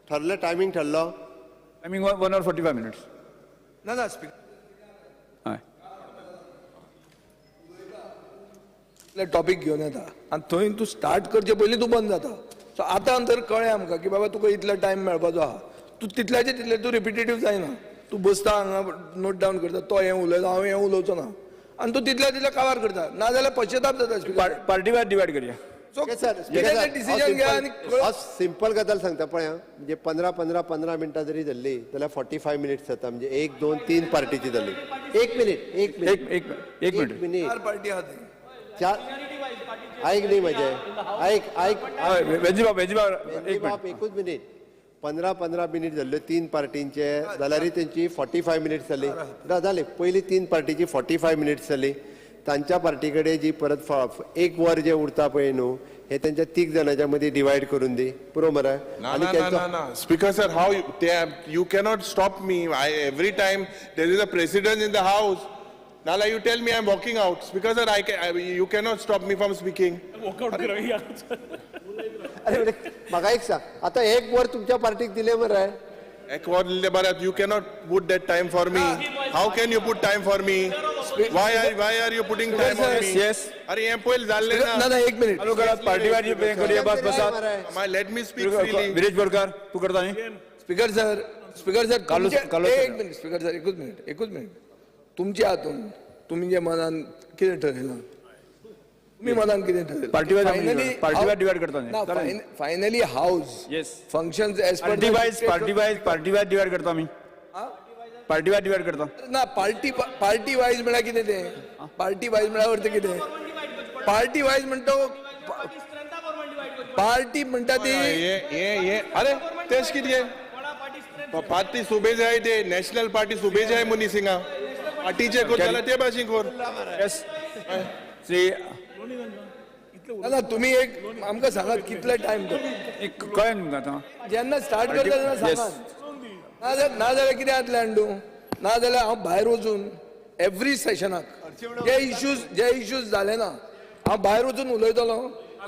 ठरलें. टायमींग ठरलो? Timing 1 hour 45 minutes. ना ना स्पीकर हय, टॉपीक घेवन येता आनी थंय तूं स्टार्ट करचे पयलीं तूं बंद जाता. सो आतां तर कळ्ळें आमकां की बाबा तुका इतलो टायम मेळपाचो आहा, तूं तितल्याचे तितले तूं रिपिटेटीव जायना, तूं बसता हांगा नोट डावन करता, तो हें उलयता हांव हें उलोवचो ना, आनी तूं तितल्या तितले काबार करता, नाजाल्यार पश्चाताप जाता. पार्टी वायज डिवायड करया. डिसिजन घे आनी सिंपल गजाल सांगता पळय, म्हणजे 15 15 15 मिनटां जरी धरली जाल्यार 45 मिनिट्स जाता, म्हणजे 1 2 3 पार्टीची धरली. एक मिनिट एक मिनिट एक मिनिट, चार पार्टी आहा ती. चार ऐक न्ही म्हजें, ऐक ऐक वेंजी बाब, वेंजी बाब, बाब एकूच मिनिट. 15 15 मिनीट जाल्ल्यो तीन पार्टींचे जाल्यारय तेंची 45 मिनिट्स जाली. जाले पयली तीन पार्टीची 45 मिनिट्स जाली. तांच्या पार्टी कडेन जी परत एक वर जे उरता पळय न्हू, हे तेंच्या तीग जाणांच्या मदीं डिवायड करून दी, पुरो मरे. ना ना ना ना speaker sir, how you cannot stop me. Every time there is a president in the house. Nala, you tell me I'm walking out. Speaker sir, you cannot stop me from speaking. Walk out करा. अरे म्हाका एक सांग, आतां एक वर तुमच्या पार्टीक दिले मरे. एक वर दिले बरें, you cannot put that time for me. How can you put time for me? Why are you putting time on me? Yes. अरे हें पयलीं जाल्लें ना. ना ना, एक मिनिट. चालू करात, पार्टी वायज करूया, बस बसात. Let me speak freely. Viresh Borkar, तूं करता न्ही? स्पीकर सर, स्पीकर सर, एक मिनिट. स्पीकर सर, एकूच मिनिट, एकूच मिनिट. तुमच्या हातून तुमी जे मनान कितें ठरयलां, तुमी मनान कितें ठरयलां? पार्टी वायज डिवायड करता न्ही? Finally house functions as per party wise, party wise, party wise divide करता आमी. पार्टी वायज डिवायड करता ना. पार्टी पार्टी वायज म्हळ्यार कितें तें? पार्टी वायज म्हळ्यार अर्थ कितें? पार्टी वायज म्हणटा, पार्टी म्हणटा ती अरे तेच कितें पार्टी सुबे जाय, ते नॅशनल पार्टी सुबे जाय मनीस हिंगा पार्टीचे कर जाल्यार ते भाशेन कर. श्री ना, तुम्ही एक आमकां सांगात कितले टायम तो कळ्ळें तुमकां आतां जेन्ना स्टार्ट करता तेन्ना सांगात. ना जाल्यार कितें जातलें अंडू, ना जाल्यार हांव भायर वचून एवरी सेशनाक जे इश्यूज जाले ना हांव भायर वचून उलयतलो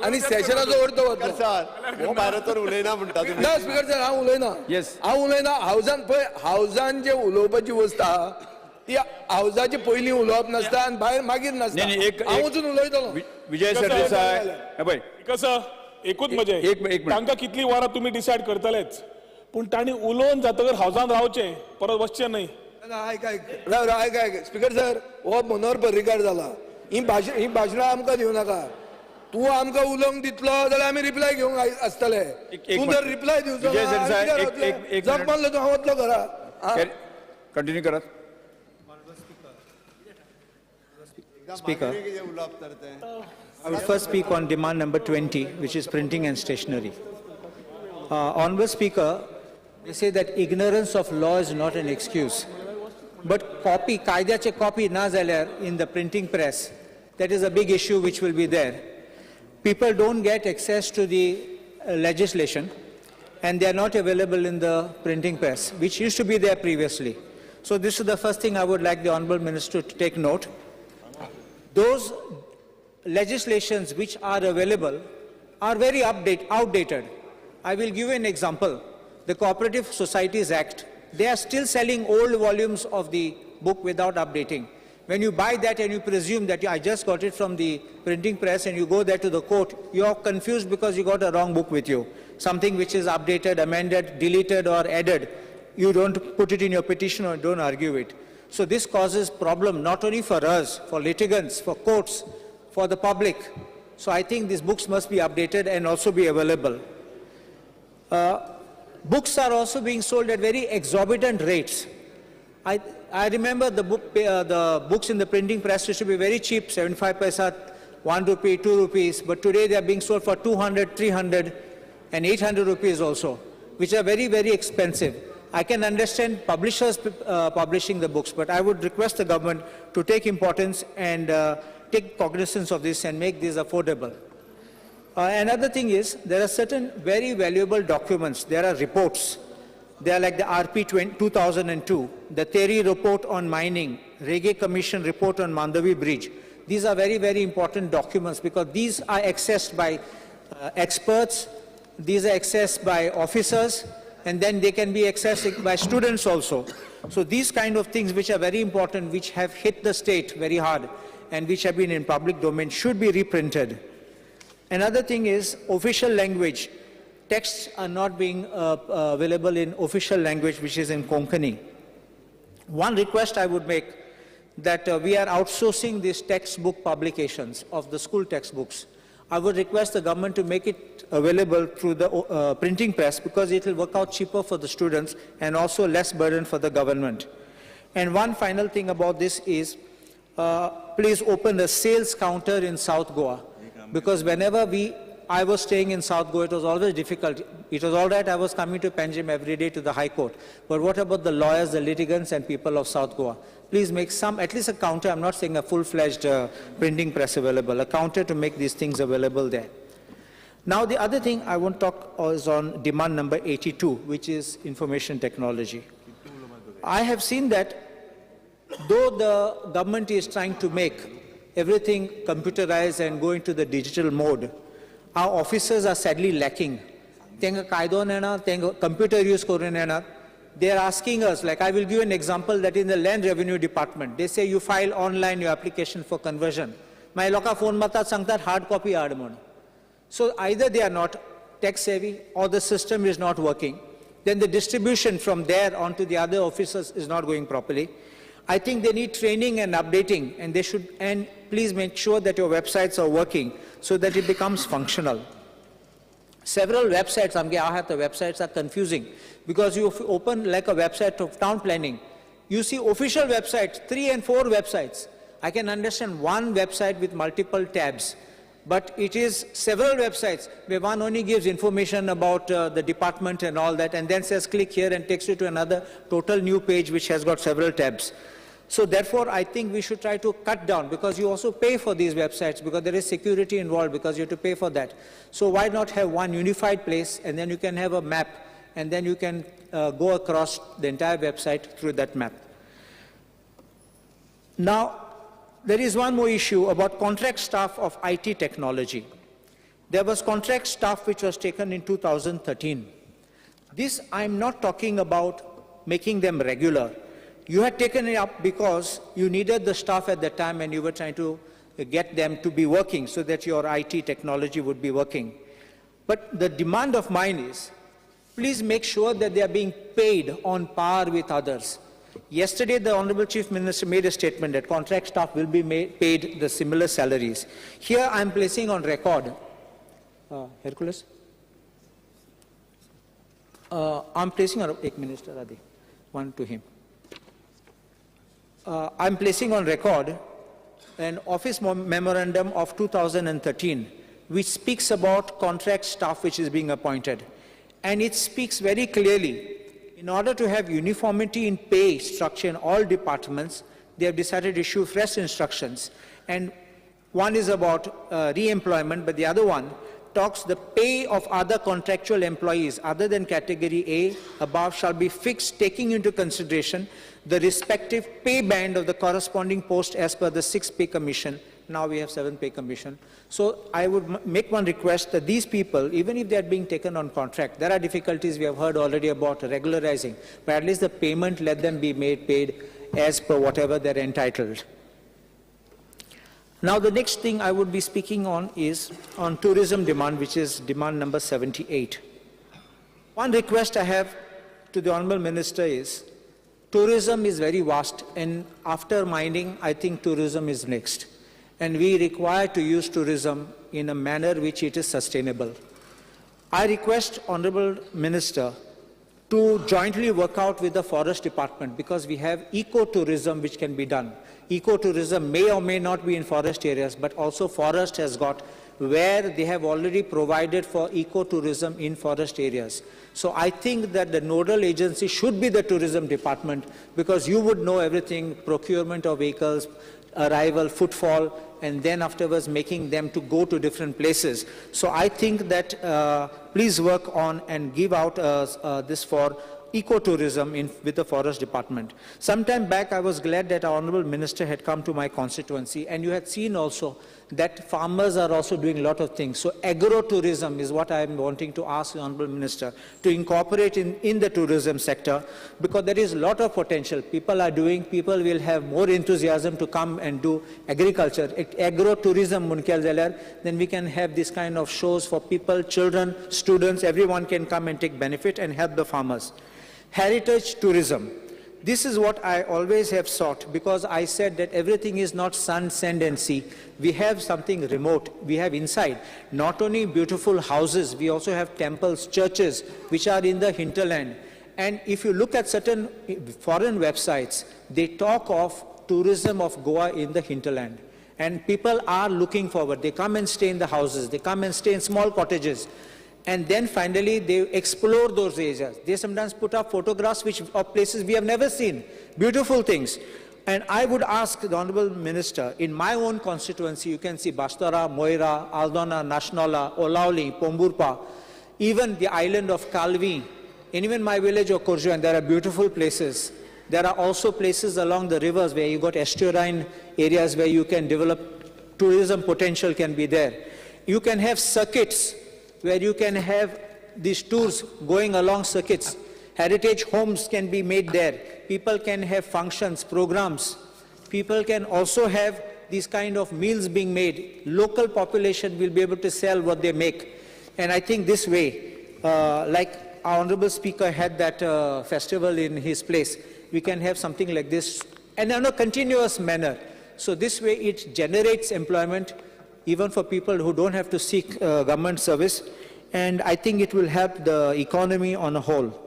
आनी सेशनाचो अर्थ वतलो. भायर वचून उलयना म्हणटा? ना स्पीकर सर, हांव उलयना, हांव उलयना. हावजान पळय, हावजान जे उलोवपाची वस्त आहा ती हावजाचे पयलीं उलोवप नासता आनी भायर मागीर नासता. हांव वचून उलयतलो. विजय सरदेसाय, पळय कसं एकूच मजा, तांकां कितली वरां तुमी डिसायड करतलेच, पूण तांणी उलोवन जातकर हावजान रावचें, परत वचचें न्हय. आयक आयक आयक आयक स्पीकर सर, हो मनोहर पर्रीकार जाला. ही भाशणां आमकां दिवं नाका. तूं आमकां उलोवंक दितलो जाल्यार आमी रिप्लाय घेवंक आसतले. तूं जर रिप्लाय दिवचो जग मारलो तूं, हांव वतलो घरा. कंटिन्यू करात. Speaker, I will first speak on demand number 20, which is printing and stationery. Honorable Speaker, they say that ignorance of law is not an excuse. But copy, कायद्याचे copy na जाल्यार in the printing press, that is a big issue which will be there. People don't get access to the legislation and they are not available in the printing press, which used to be there previously. So this is the first thing I would like the Honorable Minister to take note. Those legislations which are available are very outdated. I will give you an example. The Cooperative Societies Act, they are still selling old volumes of the book without updating. When you buy that and you presume that I just got it from the printing press and you go there to the court, you are confused because you got a wrong book with you. Something which is updated, amended, deleted or added. You don't put it in your petition or don't argue it. So this causes problem not only for us, for litigants, for courts, for the public. So I think these books must be updated and also be available. Books are also being sold at very exorbitant rates. I remember the books in the printing press used to be very cheap, 75 paisa, 1 rupee, 2 rupees, but today they are being sold for 200, 300 and 800 rupees also, which are very, very expensive. I can understand publishers publishing the books, but I would request the government to take importance and take cognizance of this and make this affordable. Another thing is, there are certain very valuable documents. There are reports. They are like the RP 2002, the Terry report on mining, Rege Commission report on Mandavi Bridge. These are very, very important documents because these are accessed by experts, these are accessed by officers, and then they can be accessed by students also. So these kind of things which are very important, which have hit the state very hard and which have been in public domain should be reprinted. Another thing is official language. Texts are not being available in official language, which is in Konkani. One request I would make, that we are outsourcing these textbook publications of the school textbooks. I would request the government to make it available through the printing press, because it will work out cheaper for the students and also less burden for the government. And one final thing about this is, please open the sales counter in South Goa, because whenever we I was staying in South Goa, it was always difficult. It was all right, I was coming to Panjim every day to the High Court. But what about the lawyers, the litigants, and people of South Goa? Please make some, at least a counter, I'm not saying a full-fledged printing press available, a counter to make these things available there. Now, the other thing I want to talk is on demand number 82, which is information technology. I have seen that though the government is trying to make everything computerized and go into the digital mode, our officers are sadly lacking. तेंका कायदो नेणा, तेंका computer use करून येना. They are asking us, like I will give an example that in the land revenue department, they say you file online your application for conversion. मागीर लोकां फोन मारतात, सांगतात hard copy हाड म्हूण. So either they are not tech savvy or the system is not working. Then the distribution from there onto the other officers is not going properly. I think they need training and updating, and they should, and please make sure that your websites are working so that it becomes functional. Several websites, amge aaha the websites are confusing because you open like a website of town planning, you see official websites, 3 and 4 websites. I can understand one website with multiple tabs, but it is several websites where one only gives information about the department and all that, and then says click here and takes you to another total new page which has got several tabs. So therefore, I think we should try to cut down, because you also pay for these websites, because there is security involved, because you have to pay for that. So why not have one unified place, and then you can have a map, and then you can go across the entire website through that map. Now, there is one more issue about contract staff of IT technology. There was contract staff which was taken in 2013. This, I'm not talking about making them regular. You had taken it up because you needed the staff at the time and you were trying to get them to be working so that your IT technology would be working. But the demand of mine is, please make sure that they are being paid on par with others. Yesterday, the Honorable Chief Minister made a statement that contract staff will be paid the similar salaries. Here, I am placing on record, Hercules? I am placing on, ek Minister Adi, one to him. I am placing on record an office memorandum of 2013, which speaks about contract staff which is being appointed. And it speaks very clearly. In order to have uniformity in pay structure in all departments, they have decided to issue fresh instructions. And one is about re-employment, but the other one talks the pay of other contractual employees other than category A above shall be fixed, taking into consideration the respective pay band of the corresponding post as per the 6th pay commission. Now we have 7th pay commission. So I would make one request that these people, even if they are being taken on contract, there are difficulties we have heard already about regularizing, but at least the payment, let them be paid as per whatever they're entitled. Now the next thing I would be speaking on is on tourism demand, which is demand number 78. One request I have to the Honorable Minister is, tourism is very vast, and after mining, I think tourism is next. And we require to use tourism in a manner which it is sustainable. I request Honorable Minister to jointly work out with the Forest Department, because we have ecotourism which can be done. Ecotourism may or may not be in forest areas, but also forest has got where they have already provided for ecotourism in forest areas. So I think that the nodal agency should be the tourism department, because you would know everything, procurement of vehicles, arrival, footfall, and then afterwards making them to go to different places. So I think that please work on and give out this for ecotourism with the forest department. Some time back, I was glad that our Honorable Minister had come to my constituency, and you had seen also that farmers are also doing a lot of things. So agrotourism is what I am wanting to ask the Honorable Minister to incorporate in the tourism sector, because there is a lot of potential. People are doing, people will have more enthusiasm to come and do agriculture. Agrotourism, munkel jalyar, then we can have this kind of shows for people, children, students, everyone can come and take benefit and help the farmers. Heritage tourism. This is what I always have sought, because I said that everything is not sun, sand and sea. We have something remote, we have inside. Not only beautiful houses, we also have temples, churches, which are in the hinterland. And if you look at certain foreign websites, they talk of tourism of Goa in the hinterland. And people are looking forward. They come and stay in the houses. They come and stay in small cottages. And then finally, they explore those areas. They sometimes put up photographs which of places we have never seen. Beautiful things. And I would ask the Honorable Minister, in my own constituency, you can see Bastora, Moira, Aldona, Nashnola, Olauli, Pomburpa, even the island of Calvi, and even my village of Corjuem, and there are beautiful places. There are also places along the rivers where you got estuarine areas where you can develop tourism potential can be there. You can have circuits where you can have these tours going along circuits. Heritage homes can be made there. People can have functions, programs. People can also have these kind of meals being made. Local population will be able to sell what they make. And I think this way, like our Honorable Speaker had that festival in his place, we can have something like this and in a continuous manner. So this way it generates employment even for people who don't have to seek government service. And I think it will help the economy on a whole.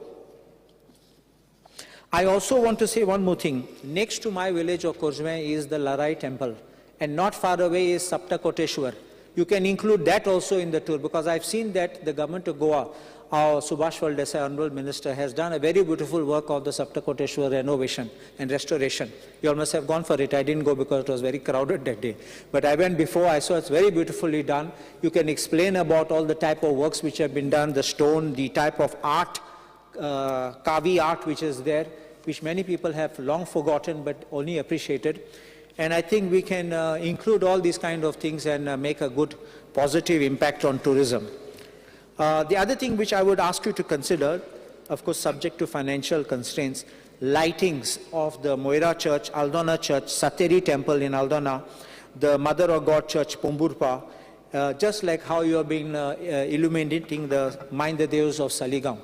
I also want to say one more thing. Next to my village of Corjuem is the Larai temple, and not far away is Saptakoteshwar. You can include that also in the tour, because I've seen that the government of Goa, our Subhash Phaldesai, Honorable Minister, has done a very beautiful work of the Saptakoteshwar renovation and restoration. You all must have gone for it. I didn't go because it was very crowded that day. But I went before, I saw it's very beautifully done. You can explain about all the type of works which have been done, the stone, the type of art, Kavi art which is there, which many people have long forgotten but only appreciated. And I think we can include all these kind of things and make a good positive impact on tourism. The other thing which I would ask you to consider, of course subject to financial constraints, lightings of the Moira Church, Aldona Church, Sateri Temple in Aldona, the Mother of God Church, Pomburpa, just like how you have been illuminating the Mind Deus of Saligao.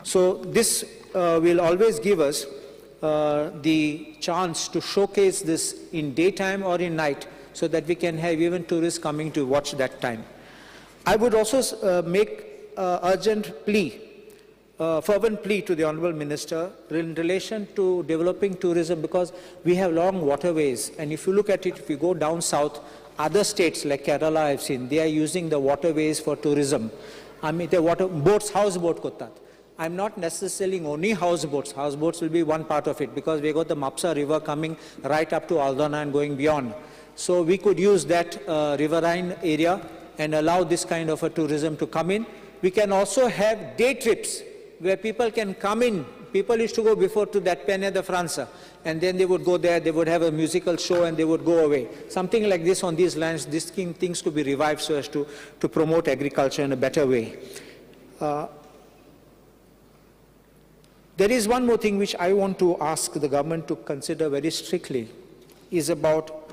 So this will always give us the chance to showcase this in daytime or in night, so that we can have even tourists coming to watch that time. I would also make urgent plea, fervent plea to the Honorable Minister in relation to developing tourism, because we have long waterways, and if you look at it, if you go down south, other states like Kerala I've seen, they are using the waterways for tourism. I mean, the water boats, houseboat kottat. I'm not necessarily only houseboats. Houseboats will be one part of it, because we got the Mapsa River coming right up to Aldona and going beyond. So we could use that riverine area and allow this kind of a tourism to come in. We can also have day trips where people can come in. People used to go before to that Penha de França, and then they would go there, they would have a musical show and they would go away. Something like this on these lands, these things could be revived so as to promote agriculture in a better way. There is one more thing which I want to ask the government to consider very strictly, is about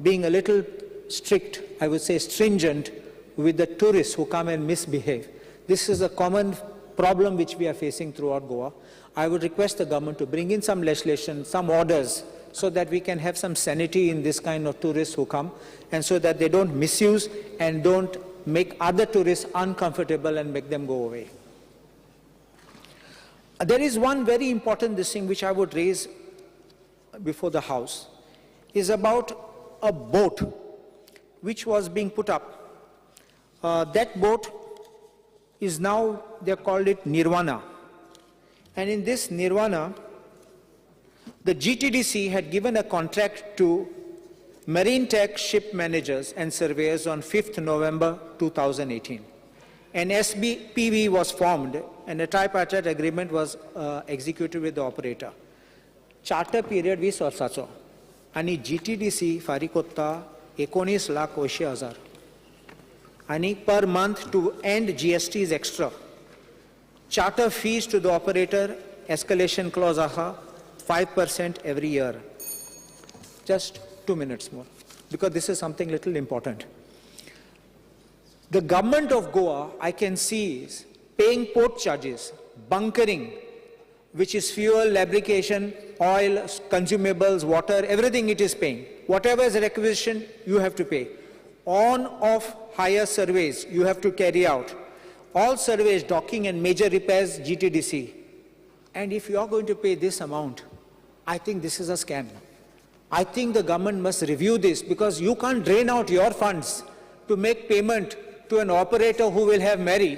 being a little strict, I would say stringent, with the tourists who come and misbehave. This is a common problem which we are facing throughout Goa. I would request the government to bring in some legislation, some orders, so that we can have some sanity in this kind of tourists who come, and so that they don't misuse and don't make other tourists uncomfortable and make them go away. There is one very important this thing which I would raise before the House, is about a boat which was being put up. That boat is now, they called it Nirvana. And in this Nirvana, the GTDC had given a contract to Marine Tech ship managers and surveyors on 5th November 2018. An SBPV was formed and a tripartite agreement was executed with the operator. Charter period 20 वर्साचो आनी GTDC फारीक कोत्ता 19,80,000 आनी per month to end GST is extra. Charter fees to the operator escalation clause आहा 5% every year. Just 2 minutes more, because this is something little important. The government of Goa, I can see, is paying port charges, bunkering, which is fuel, lubrication, oil, consumables, water, everything it is paying. Whatever is requisition, you have to pay. On, off, hire surveys, you have to carry out. All surveys, docking and major repairs, GTDC. And if you are going to pay this amount, I think this is a scam. I think the government must review this, because you can't drain out your funds to make payment to an operator who will have merry,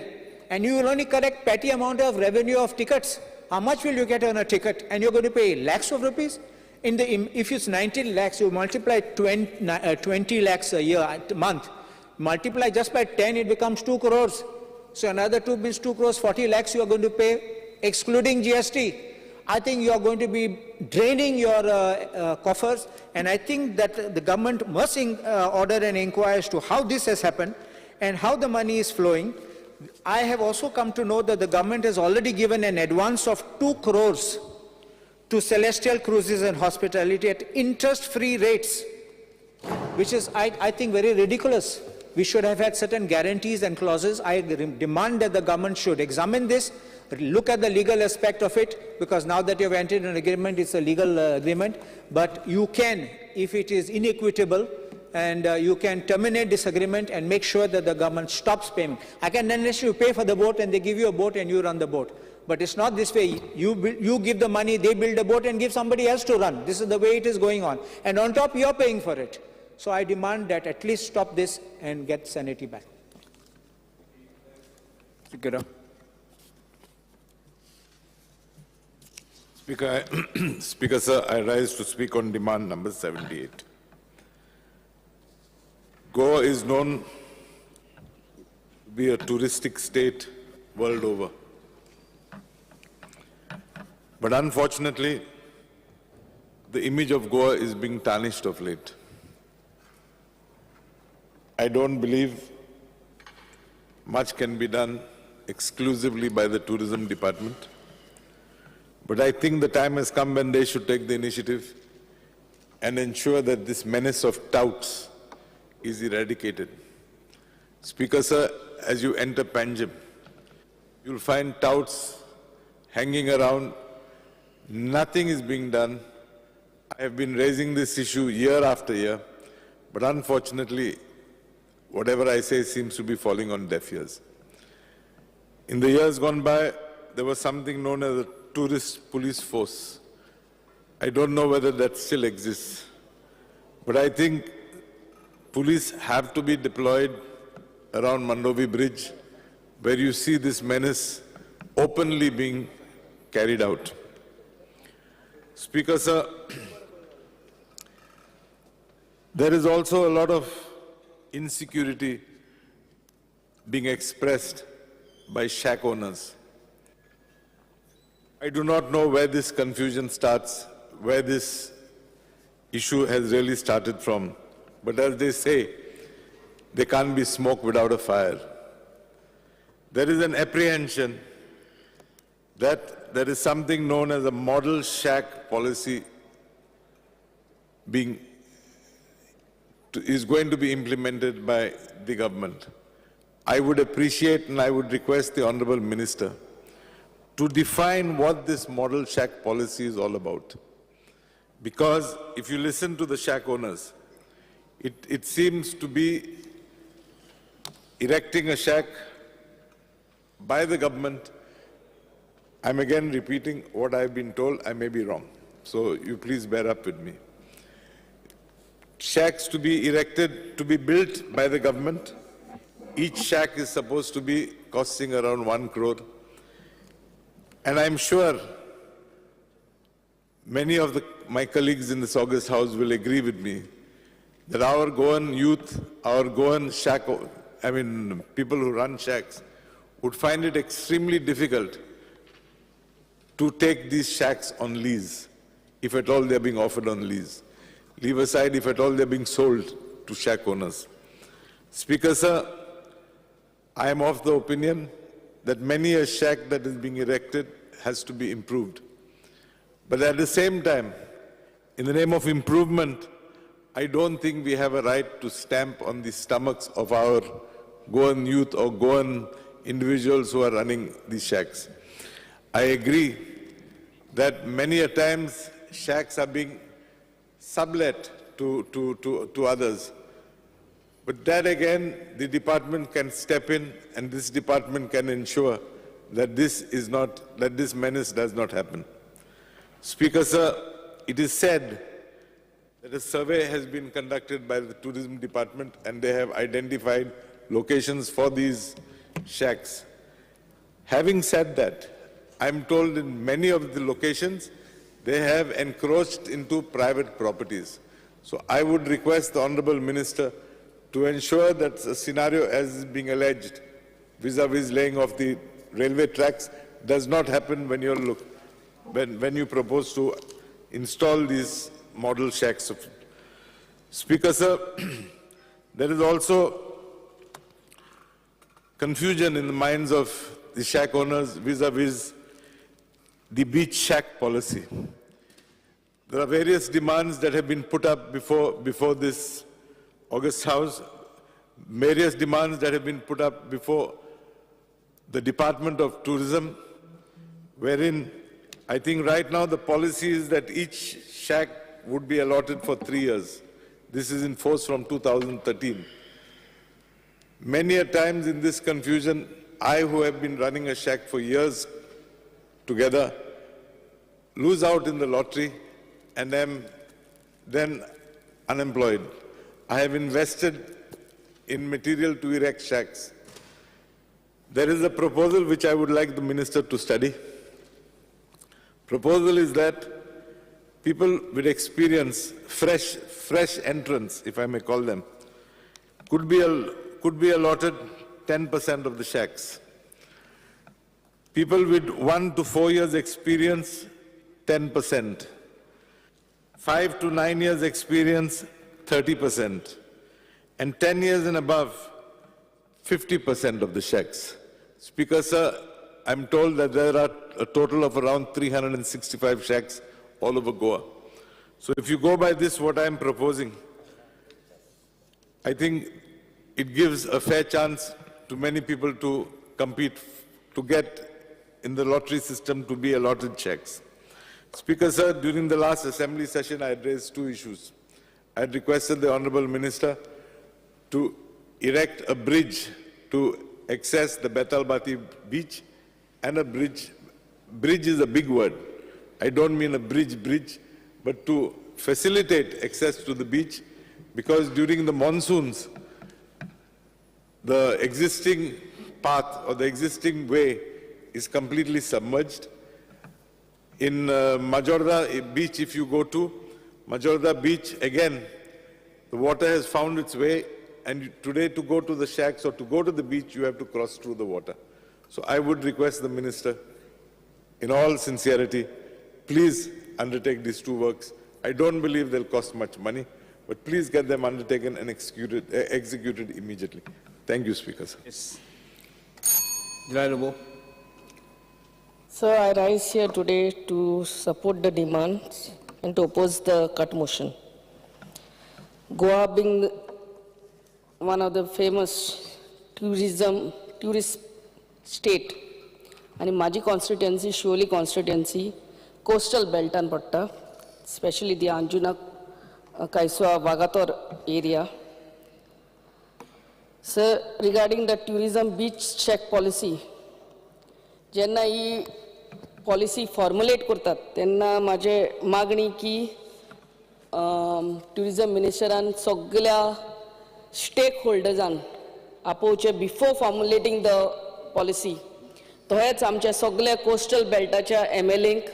and you will only collect petty amount of revenue of tickets. How much will you get on a ticket? And you're going to pay lakhs of rupees? If it's 19 lakhs, you multiply 20 lakhs a year, a month. Multiply just by 10, it becomes 2 crores. So another 2 means 2 crores, 40 lakhs you are going to pay, excluding GST. I think you are going to be draining your coffers, and I think that the government must order an inquiry as to how this has happened and how the money is flowing. I have also come to know that the government has already given an advance of 2 crores to Celestial Cruises and Hospitality at interest-free rates, which is, I think, very ridiculous. We should have had certain guarantees and clauses. I demand that the government should examine this, look at the legal aspect of it, because now that you have entered an agreement, it's a legal agreement, but you can, if it is inequitable, and you can terminate this agreement and make sure that the government stops paying. I can unless you pay for the boat and they give you a boat and you run the boat. But it's not this way. You give the money, they build a boat and give somebody else to run. This is the way it is going on. And on top, you're paying for it. So I demand that at least stop this and get sanity back. Speaker, Speaker, sir, I rise to speak on demand number 78. Goa is known to be a touristic state world over. But unfortunately, the image of Goa is being tarnished of late. I don't believe much can be done exclusively by the tourism department. But I think the time has come when they should take the initiative and ensure that this menace of touts is eradicated. Speaker, sir, as you enter Panjim, you'll find touts hanging around. Nothing is being done. I have been raising this issue year after year, but unfortunately, whatever I say seems to be falling on deaf ears. In the years gone by, there was something known as a tourist police force. I don't know whether that still exists, but I think police have to be deployed around Mandovi Bridge, where you see this menace openly being carried out. Speaker, sir, there is also a lot of insecurity being expressed by shack owners. I do not know where this confusion starts, where this issue has really started from. But as they say, there can't be smoke without a fire. There is an apprehension that there is something known as a model shack policy is going to be implemented by the government. I would appreciate and I would request the Honorable Minister to define what this model shack policy is all about. Because if you listen to the shack owners, it seems to be erecting a shack by the government. I'm again repeating what I've been told. I may be wrong, so you please bear up with me. Shacks to be erected, to be built by the government. Each shack is supposed to be costing around 1 crore. And I'm sure many of my colleagues in this august house will agree with me that our Goan youth, our Goan shack, I mean, people who run shacks, would find it extremely difficult to take these shacks on lease, if at all they're being offered on lease. Leave aside if at all they're being sold to shack owners. Speaker, sir, I am of the opinion that many a shack that is being erected has to be improved. But at the same time, in the name of improvement, I don't think we have a right to stamp on the stomachs of our Goan youth or Goan individuals who are running these shacks. I agree that many a times shacks are being sublet to others. But that again, the department can step in and this department can ensure that this is not, that this menace does not happen. Speaker, sir, it is said that a survey has been conducted by the tourism department and they have identified locations for these shacks. Having said that, I'm told in many of the locations, they have encroached into private properties. So I would request the Honorable Minister to ensure that a scenario as is being alleged vis-a-vis laying of the railway tracks does not happen when you when you propose to install these model shacks. Speaker, sir, there is also confusion in the minds of the shack owners vis-a-vis the beach shack policy. There are various demands that have been put up before this August House, various demands that have been put up before the Department of Tourism, wherein I think right now the policy is that each shack would be allotted for 3 years. This is in force from 2013. Many a times in this confusion, I, who have been running a shack for years together, lose out in the lottery and am then unemployed. I have invested in material to erect shacks. There is a proposal which I would like the minister to study. Proposal is that people with experience, fresh entrants, if I may call them, could be allotted 10% of the shacks. People with 1 to 4 years experience, 10%. 5 to 9 years experience, 30%. And 10 years and above, 50% of the shacks. Speaker, sir, I'm told that there are a total of around 365 shacks all over Goa. So if you go by this, what I'm proposing, I think it gives a fair chance to many people to compete, to get in the lottery system to be allotted checks. Speaker, sir, during the last assembly session, I had raised two issues. I had requested the Honorable Minister to erect a bridge to access the Betalbatim beach, and a bridge. Bridge is a big word. I don't mean a bridge, but to facilitate access to the beach, because during the monsoons, the existing path or the existing way is completely submerged. In Majorda Beach, if you go to Majorda Beach, again, the water has found its way, and today to go to the shacks or to go to the beach, you have to cross through the water. So I would request the minister, in all sincerity, please undertake these two works. I don't believe they'll cost much money, but please get them undertaken and executed immediately. Thank you, Speaker, sir. Yes. Delilah. Sir, I rise here today to support the demands and to oppose the cut motion. Goa being one of the famous tourist state, and माझी constituency, Siolim constituency, coastal belt and पडटा, especially the Anjuna, Kaisua, Vagator area. Sir, regarding the tourism beach check policy, जेन्ना ही पॉलिसी फॉर्मुलेट करतात तेन्ना म्हाजे मागणी की ट्युरिजम मिनिस्टरान सगल्या स्टेक होल्डर्सान आपोवचे बिफोर फॉर्मुलेटींग the policy. तहेंच आमच्या सगल्या कोस्टल बेल्टाच्या एम एल एंक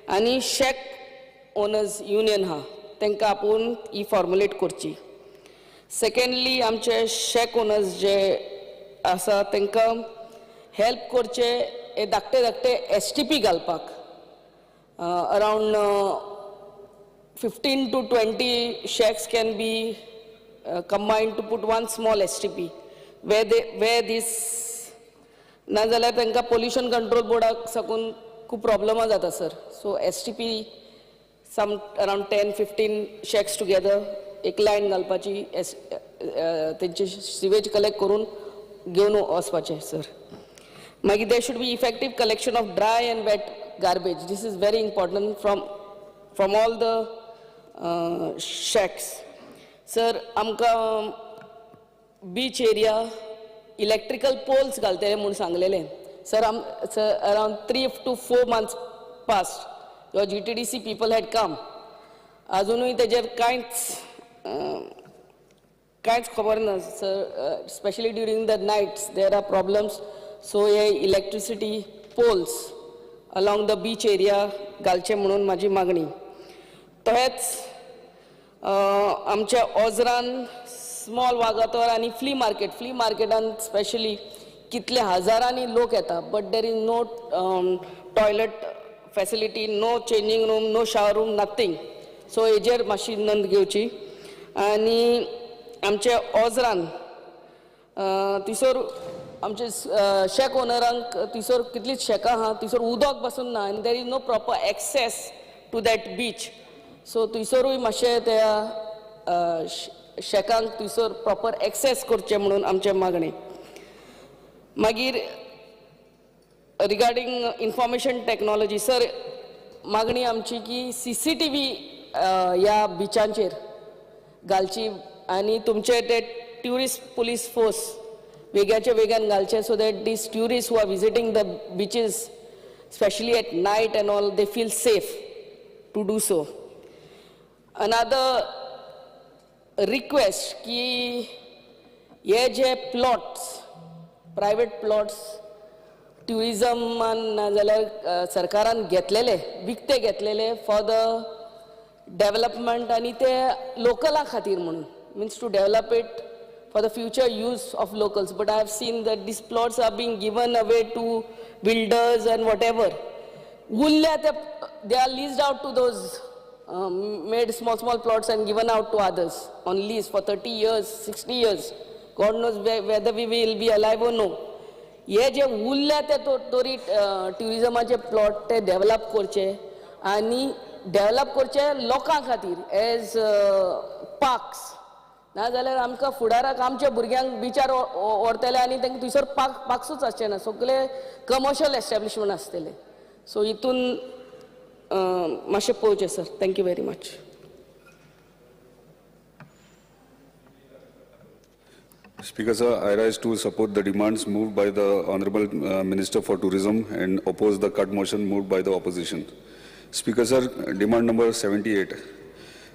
आनी शॅक ओनर्स युनियन आहा तांकां आपोवन ही फॉर्मुलेट करची. सेकेंडली, आमचे शॅक ओनर्स जे आसा तांकां हेल्प करचे हे धाकटे धाकटे एस टी पी घालपाक. Around 15 to 20 shacks can be combined to put one small S T P where this. नाजाल्यार तांकां पोल्युशन कंट्रोल बोर्डाक साकून खूब प्रॉब्लमां जाता sir. So S T P some around 10-15 shacks together एक लायन घालपाची, एस तेंचे सिवेज कलेक्ट करून घेवन वचपाचें सर. मागीर there should be effective collection of dry and wet garbage. This is very important from all the shacks. Sir, आमकां बीच एरिया इलेक्ट्रिकल पोल्स घालतले म्हूण सांगलेलें sir. Sir around 3 to 4 months past your G T D C people had come आजुनूय तेजेर कांयच कांयच खबर ना sir. Specially during the nights there are problems. So hey electricity poles along the beach area घालचे म्हणून म्हाजी मागणी. तशेंच आमच्या ओजरान स्मॉल वागातोर आनी फ्ली मार्केट, फ्ली मार्केटान स्पेशली कितले हजारांनी लोक येता, but there is no toilet facility, no changing room, no shower room, nothing. So हेजेर मातशी नोंद घेवची. आनी आमच्या ओजरान थंयसर आमचे शॅक ओनरांक थंयसर कितलींच शॅकां आहा, थंयसर उदक पासून ना आनी there is no proper access to that beach. So थंयसरूय मातशें त्या शॅकांक थंयसर प्रॉपर एक्सेस करचें म्हणून आमचें मागणें. मागीर रिगार्डींग इन्फॉर्मेशन टॅक्नॉलॉजी सर, मागणी आमची की CCTV ह्या बिचांचेर घालची आनी तुमचे ते ट्युरिस्ट पुलीस फोर्स वेग्याच्या वेग्यान घालचे, so that these tourist who are visiting the beaches specially at night and all they feel safe to do so. Another request की हे जे प्लॉट्स, प्रायवेट प्लॉट्स ट्युरिजमान नाजाल्यार सरकारान घेतलेले, विकते घेतलेले फॉर the development आनी ते लोकला खातीर म्हणून, means to develop it for the future use of locals. But I have seen that these plots are being given away to builders and whatever. उरल्या ते they are leased out to those made small small plots and given out to others on lease for 30 years, 60 years. God knows whether we will be alive or no. हे जे उरल्या ते तरी ट्युरिजमाचे प्लॉट ते डेव्हलप करचे आनी डेव्हलप करचे लोकां खातीर एज पार्क्स. नाजाल्यार आमकां फुडाराक आमच्या भुरग्यांक बिचार व्हरतले आनी तांकां थंयसर पार्क्सूच आसचे ना, सगळे कमर्शियल एस्टॅब्लिशमेंट आसतले. सो हितून मातशें पळोवचें sir. Thank you very much. Speaker sir, I rise to support the demands moved by the Honorable Minister for Tourism and oppose the cut motion moved by the opposition. Speaker sir, demand number 78.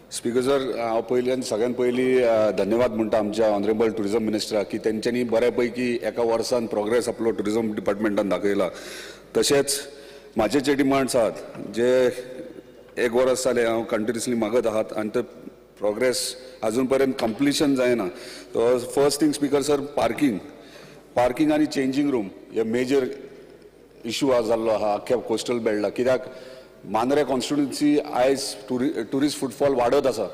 Speaker sir, हांव पयलीं आनी सगळ्यान पयलीं धन्यवाद म्हणटा आमच्या ऑनरेबल टुरिजम मिनिस्टराक की तेंच्यांनी बऱ्यापैकी एका वर्सान प्रोग्रेस आपलो टुरिजम डिपार्टमेंटान दाखयला. तशेंच म्हाजे जे डिमांड्स आहात जे एक वर्स जालें हांव कंटिन्युअसली मागत आहात आनी ते प्रोग्रेस अजून पर्यंत कंप्लिशन जायना. First thing speaker sir, parking, parking आनी चेंजींग रूम हे मेजर इशू जाल्लो आहा अख्ख्या कोस्टल बेल्टाक. कित्याक मांद्रे कॉन्स्टिट्युन्सी आयज ट्युरिस्ट फुटफॉल वाडत आसा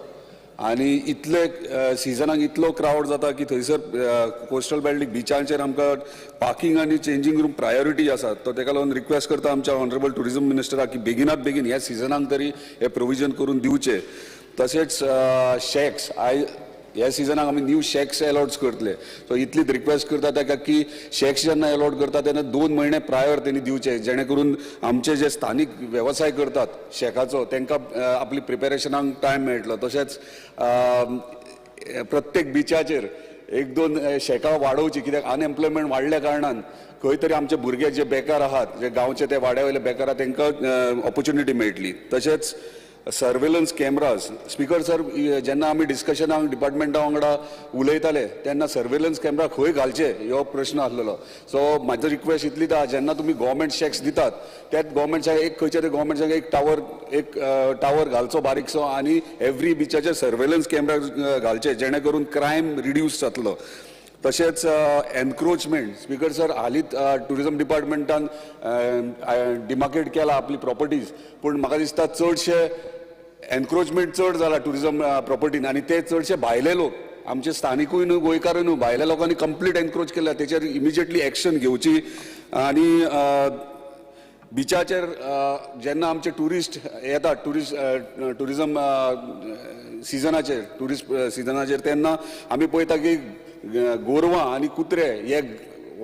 आनी इतले सिजनाक इतलो क्रावड जाता की थंयसर कोस्टल बेल्ट बिचांचेर आमकां पार्किंग आनी चेंजींग रूम प्रायोरिटी आसा. तो तेका लागून रिक्वेस्ट करता आमच्या ऑनरेबल टुरिजम मिनिस्टराक की बेगिनात बेगीन ह्या सिजनाक तरी हे प्रोविजन करून दिवचें. तशेंच शॅक्स आयज ह्या सिजनाक आमी न्यू शॅक्स एलॉट्स करतले. सो इतलीच रिक्वेस्ट करता ताका की शॅक्स जेन्ना एलॉट करता तेन्ना 2 म्हयने प्रायर तेणी दिवचे, जेणे करून आमचे जे स्थानीक वेवसाय करतात शॅकाचो तांकां आपली प्रिपेरेशनाक टायम मेळटलो. तशेंच प्रत्येक बिचाचेर 1-2 शॅकां वाडोवची, कित्याक अनएम्प्लॉयमेंट वाडल्या कारणान खंय तरी आमचे भुरगे जे बेकार आहात, जे गांवचे ते वाड्या वयले बेकार आहात, तांकां ऑपोर्च्युनिटी मेळटली. तशेंच सर्वेलन्स कॅमराज, स्पीकर सर, जेन्ना आमी डिस्कशनाक डिपार्टमेंटा वांगडा उलयताले तेन्ना सर्वेलन्स कॅमरा खंय घालचे हो प्रश्न आसलेलो. सो म्हाजो रिक्वेस्ट इतलीच आहा, जेन्ना तुमी गव्हर्मेंट शॅक्स दितात त्याच गव्हर्मेंट शॅक एक खंयच्या तरी गव्हर्मेंट शॅक एक टावर घालचो बारीकसो आनी एवरी बिचाचेर सर्वेलन्स कॅमरा घालचे, जेणे करून क्रायम रिड्यूस जातलो. तशेंच एनक्रोचमेंट, स्पीकर सर, हालींच ट्युरिजम डिपार्टमेंटान डिमार्केट केला आपली प्रॉपर्टीज, पूण म्हाका दिसता चडशे एनक्रोचमेंट चड जाला ट्युरिजम प्रॉपर्टीन आनी ते चडशे भायले लोक, आमचे स्थानिकूय न्हू गोंयकारूय न्हू, भायल्या लोकांनी कंप्लीट एनक्रोच केला, तेचेर इमिजिएटली एक्शन घेवची. आनी बिचाचेर जेन्ना आमचे ट्युरिस्ट येतात ट्युरिजम सिजनाचेर, ट्युरिस्ट सिजनाचेर, तेन्ना आमी पळयता की गोरवां आनी कुत्रे हे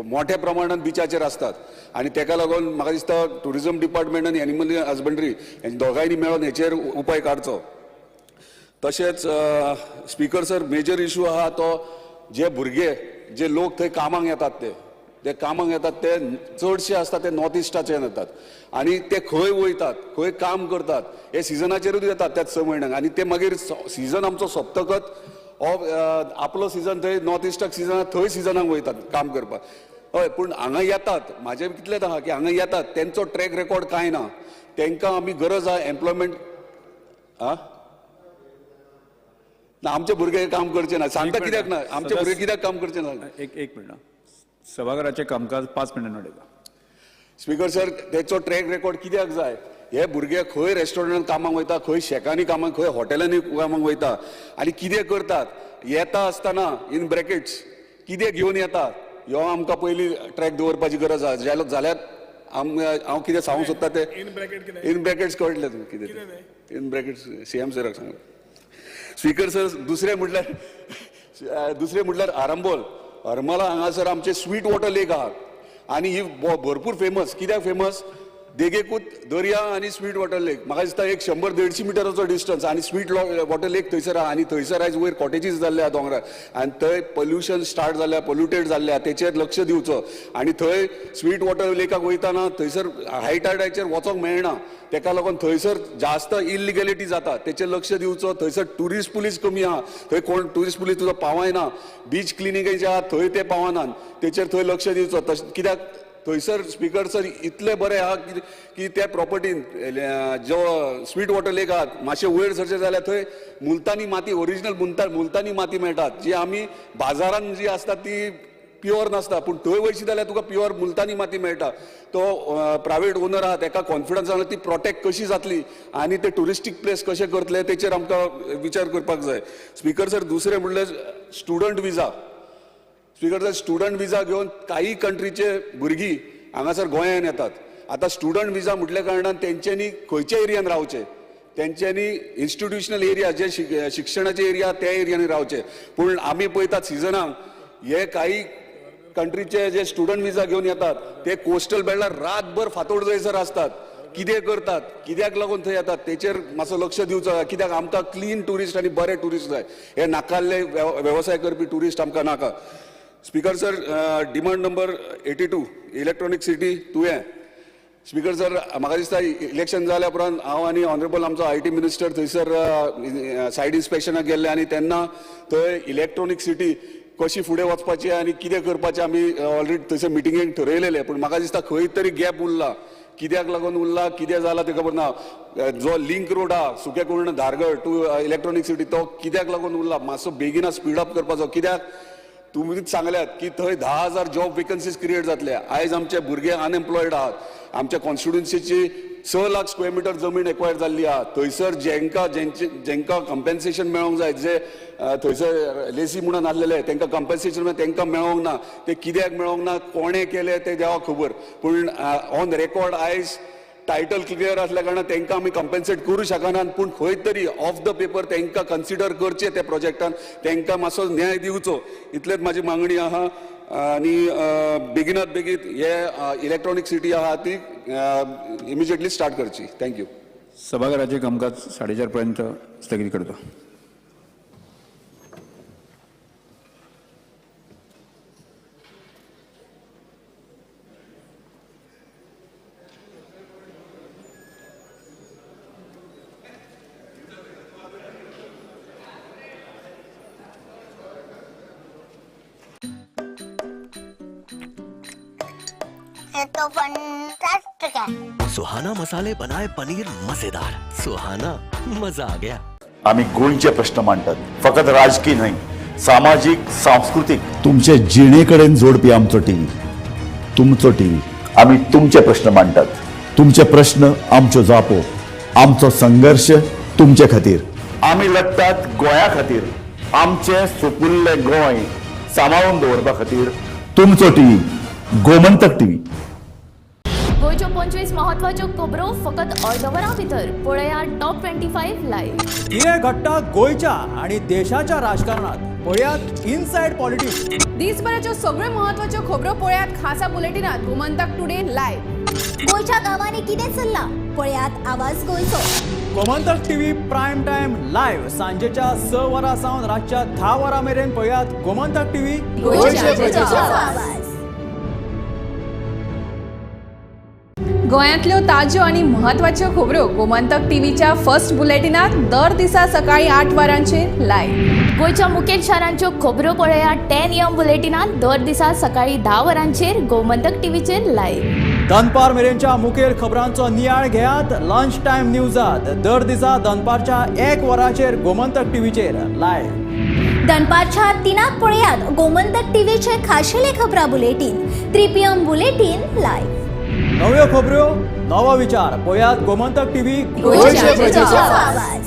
मोठ्या प्रमाणात बिचाचेर आसतात आनी तेका लागून म्हाका दिसता ट्युरिजम डिपार्टमेंट आनी एनिमल हजबंड्री दोगांयनी मेळोन हेचेर उपाय काडचो. तशेंच स्पीकर सर, मेजर इशू आहा तो जे भुरगे जे लोक थंय कामाक येतात ते ते कामाक येतात ते चडशे आसता ते नॉर्थ इस्टाचे येतात आनी ते खंय वयतात, खंय काम करतात हे सिजनाचेरूच येतात त्याच 6 म्हयन्यांक. आनी ते मागीर सिजन आमचो सोंपतकच आपलो सिजन थंय नॉर्थ इस्टाक सिजन थंय सिजनाक वयतात काम करपाक. हय, पूण हांगा येतात, म्हाजें कितलेंच आहा की हांगा येतात तेंचो ट्रॅक रेकॉर्ड कांय ना, तेंकां आमी गरज आहा एम्प्लॉयमेंट. आं ना, आमचे भुरगे काम करचे ना, सांगता कित्याक ना, आमचे भुरगे कित्याक काम करचे ना. एक मिनट, सभाघराचें कामकाज 5 मिनटां उडयता. स्पीकर सर, तेचो ट्रॅक रेकॉर्ड कित्याक जाय? हे भुरगे खंय रेस्टॉरंटान कामाक वयता, खंय शेकांनी कामाक, खंय हॉटेलांनी कामाक वयता आनी कितें करतात, येता आसतना इन ब्रॅकेट्स कितें घेवन येता, ह्यो आमकां पयलीं ट्रॅक दवरपाची गरज आसा. जाल्यार हांव कितें सांगूंक सोदता तें इन ब्रॅकेट्स कळटलें तुमकां कितें तें. इन ब्रॅकेट्स सीएम सराक सांगलां. स्पीकर सर, दुसरें म्हटल्यार आरंबोल, हरमला हांगासर आमचे स्वीट वॉटर लेक आहा आनी ही भरपूर फेमस. कित्याक फेमस? देगेकूच दर्या आनी स्वीट वॉटर लेक. म्हाका दिसता एक 100-150 मिटराचो डिस्टन्स आनी स्वीट वॉटर लेक थंयसर आहा आनी थंयसर आयज वयर कॉटेजीस जाल्ले आहा दोंगरार आनी थंय पोल्युशन स्टार्ट जाल्या, पोल्युटेड जाल्ले आहा, तेचेर लक्ष दिवचो. आनी थंय स्वीट वॉटर लेकाक वयताना थंयसर हाय टायडाचेर वचोंक मेळना, तेका लागून थंयसर जास्त इलिगेलिटी जाता, तेचेर लक्ष दिवचो. थंयसर ट्युरिस्ट पुलीस कमी आहा, थंय कोण ट्युरिस्ट पुलीस तुजो पावयना, बीच क्लिनिंगाचे आहा थंय ते पावनात, तेचेर थंय लक्ष दिवचो. तशें कित्याक थंयसर स्पीकर सर इतलें बरें आहा की त्या प्रॉपर्टीन जो स्वीट वॉटर लेक आहा मातशें वयर सरचें जाल्यार थंय मुलतानी माती, ओरिजिनल मुलतानी माती मेळटात, जी आमी बाजारान जी आसता ती प्युअर नासता, पूण थंय वयशी जाल्यार तुका प्युअर मुलतानी माती मेळटा. तो प्रायवेट ओनर आहा तेका कॉन्फिडन्स आहा ती प्रोटेक्ट कशी जातली आनी ते ट्युरिस्टीक प्लेस कशें करतले तेचेर आमकां विचार करपाक जाय. स्पीकर सर, दुसरें म्हणल्यार student visa. Speaker sir, student visa घेवन काही कंट्रीचे भुरगीं हांगासर गोंयांत येतात. आतां स्टुडंट विजा म्हटल्या कारणान तेंच्यांनी खंयच्या एरियान रावचें, तेंच्यांनी इन्स्टिट्युशनल एरिया जे शिक्षणाचे एरिया त्या एरियांनी रावचे. पूण आमी पळयतात सिजनाक हे काही कंट्रीचे जे स्टुडंट विजा घेवन येतात ते कोस्टल बेल्टार रातभर फांतोड जायसर आसतात, कितें करतात, कित्याक लागून थंय येतात तेचेर मातसो लक्ष दिवचो. कित्याक आमकां क्लीन ट्युरिस्ट आनी बरे ट्युरिस्ट जाय, हे नाकाल्ले वेवसाय करपी ट्युरिस्ट आमकां नाका. Speaker sir, demand number 82 electronic city Tuem. Speaker sir, म्हाका दिसता इलेक्शन जाल्या उपरांत हांव आनी ऑनरेबल आमचो IT minister थंयसर सायड इन्स्पेक्शनाक गेल्ले आनी तेन्ना थंय इलेक्ट्रॉनीक सिटी कशी फुडें वचपाची आनी कितें करपाचें आमी ऑलरेडी थंयसर मिटिंगेक ठरयलेलें. पूण म्हाका दिसता खंय तरी गॅप उरला, कित्याक लागून उरला, कितें जालां तें खबर ना. जो लिंक रोड आहा सुकें कुर्ण धारगळ टू इलेक्ट्रॉनीक सिटी तो कित्याक लागून उरला, मातसो बेगिना स्पीड अप करपाचो. कित्याक तुमीच सांगल्यात की थंय 10,000 जॉब वेकन्सीज क्रिएट जातले. आयज आमचे भुरगे अनएम्प्लॉयड आहात, आमच्या कॉन्स्टिट्युन्सीची 6 लाख स्क्वेअर मिटर जमीन एक्वायर जाल्ली आहा. थंयसर जेंकां कंपेन्सेशन मेळोंक जाय, जे थंयसर लेसी म्हणून आसलेले तेंकां कंपेन्सेशन तेंकां मेळोंक ना, ते कित्याक मेळोंक ना, कोणें केलें तें देवाक खबर. पूण ऑन रेकॉर्ड आयज टायटल क्लियर आसल्या कारणान तेंकां आमी कंपेन्सेट करूं शकनात, पूण खंय तरी ऑफ the paper तेंकां कन्सिडर करचें त्या प्रोजेक्टान, तेंकां मातसो न्याय दिवचो, इतलेंच म्हाजी मागणी आहा. आनी बेगिनात बेगीन हे इलेक्ट्रॉनीक सिटी आहा ती इमिजिएटली स्टार्ट करची. Thank you. सभाघराचें कामकाज 4:30 पर्यंत स्थगीत करता. तो फंटास्टिक है। सुहाना मसाले बनाए पनीर मजेदार, सुहाना मजा आ गया। आमी गोंयचे प्रश्न मांडटात, फकत राजकीय न्हय, सामाजीक, सांस्कृतीक, तुमचे जिणे कडेन जोडपी आमचो टीव्ही, तुमचो टीव्ही. आमी तुमचे प्रश्न मांडटात, तुमचे प्रश्न आमच्यो जापो, आमचो संघर्श तुमचे खातीर. आमी लढटात गोंया खातीर, आमचें सुपुल्लें गोंय सांबाळून दवरपा खातीर. तुमचो टीव्ही, गोमंतक टीव्ही. गोंयच्यो 25 महत्वाच्यो खबरो फकत अर्द वरां भितर पळयात टॉप 25 लायव्ह. कितें घडटा गोंयच्या आनी देशाच्या राजकारणात पळयात इनसायड पॉलिटिक्स. दिसभराच्यो सगळ्यो महत्वाच्यो खबरो पळयात खासा बुलेटिनात गोमंतक टुडे लायव्ह. गोंयच्या गांवांनी कितें चल्लां पळयात आवाज गोंयचो. Gomantak TV prime time live सांजेच्या 6 वरां सावन रातच्या 10 वरां मेरेन पळयात गोमंतक टीव्ही, गोंयच्या प्रजेचो आवाज. गोंयांतल्यो ताज्यो आनी म्हत्वाच्यो खबरो गोमंतक टीव्हीच्या फर्स्ट बुलेटिनात दर दिसा सकाळी 8 वरांचेर लायव्ह. गोंयच्या मुखेल शारांच्यो खबरो पळयात 10 AM बुलेटिनात दर दिसा सकाळी 10 वरांचेर गोमंतक टीव्हीचेर लायव्ह. दनपार मेरेनच्या मुखेल खबरांचो नियाळ घेयात लंच टायम न्यूजात दर दिसा दनपारच्या 1 वरांचेर गोमंतक टीव्हीचेर लायव्ह. दनपारच्या 3क पळयात गोमंतक टीव्हीचे खाशेले खबरां बुलेटीन, 3 PM bulletin live. नव्यो खबऱ्यो, नवो विचार, पळयात गोमंतक टीव्ही, गोंयच्या प्रजेचो आवाज.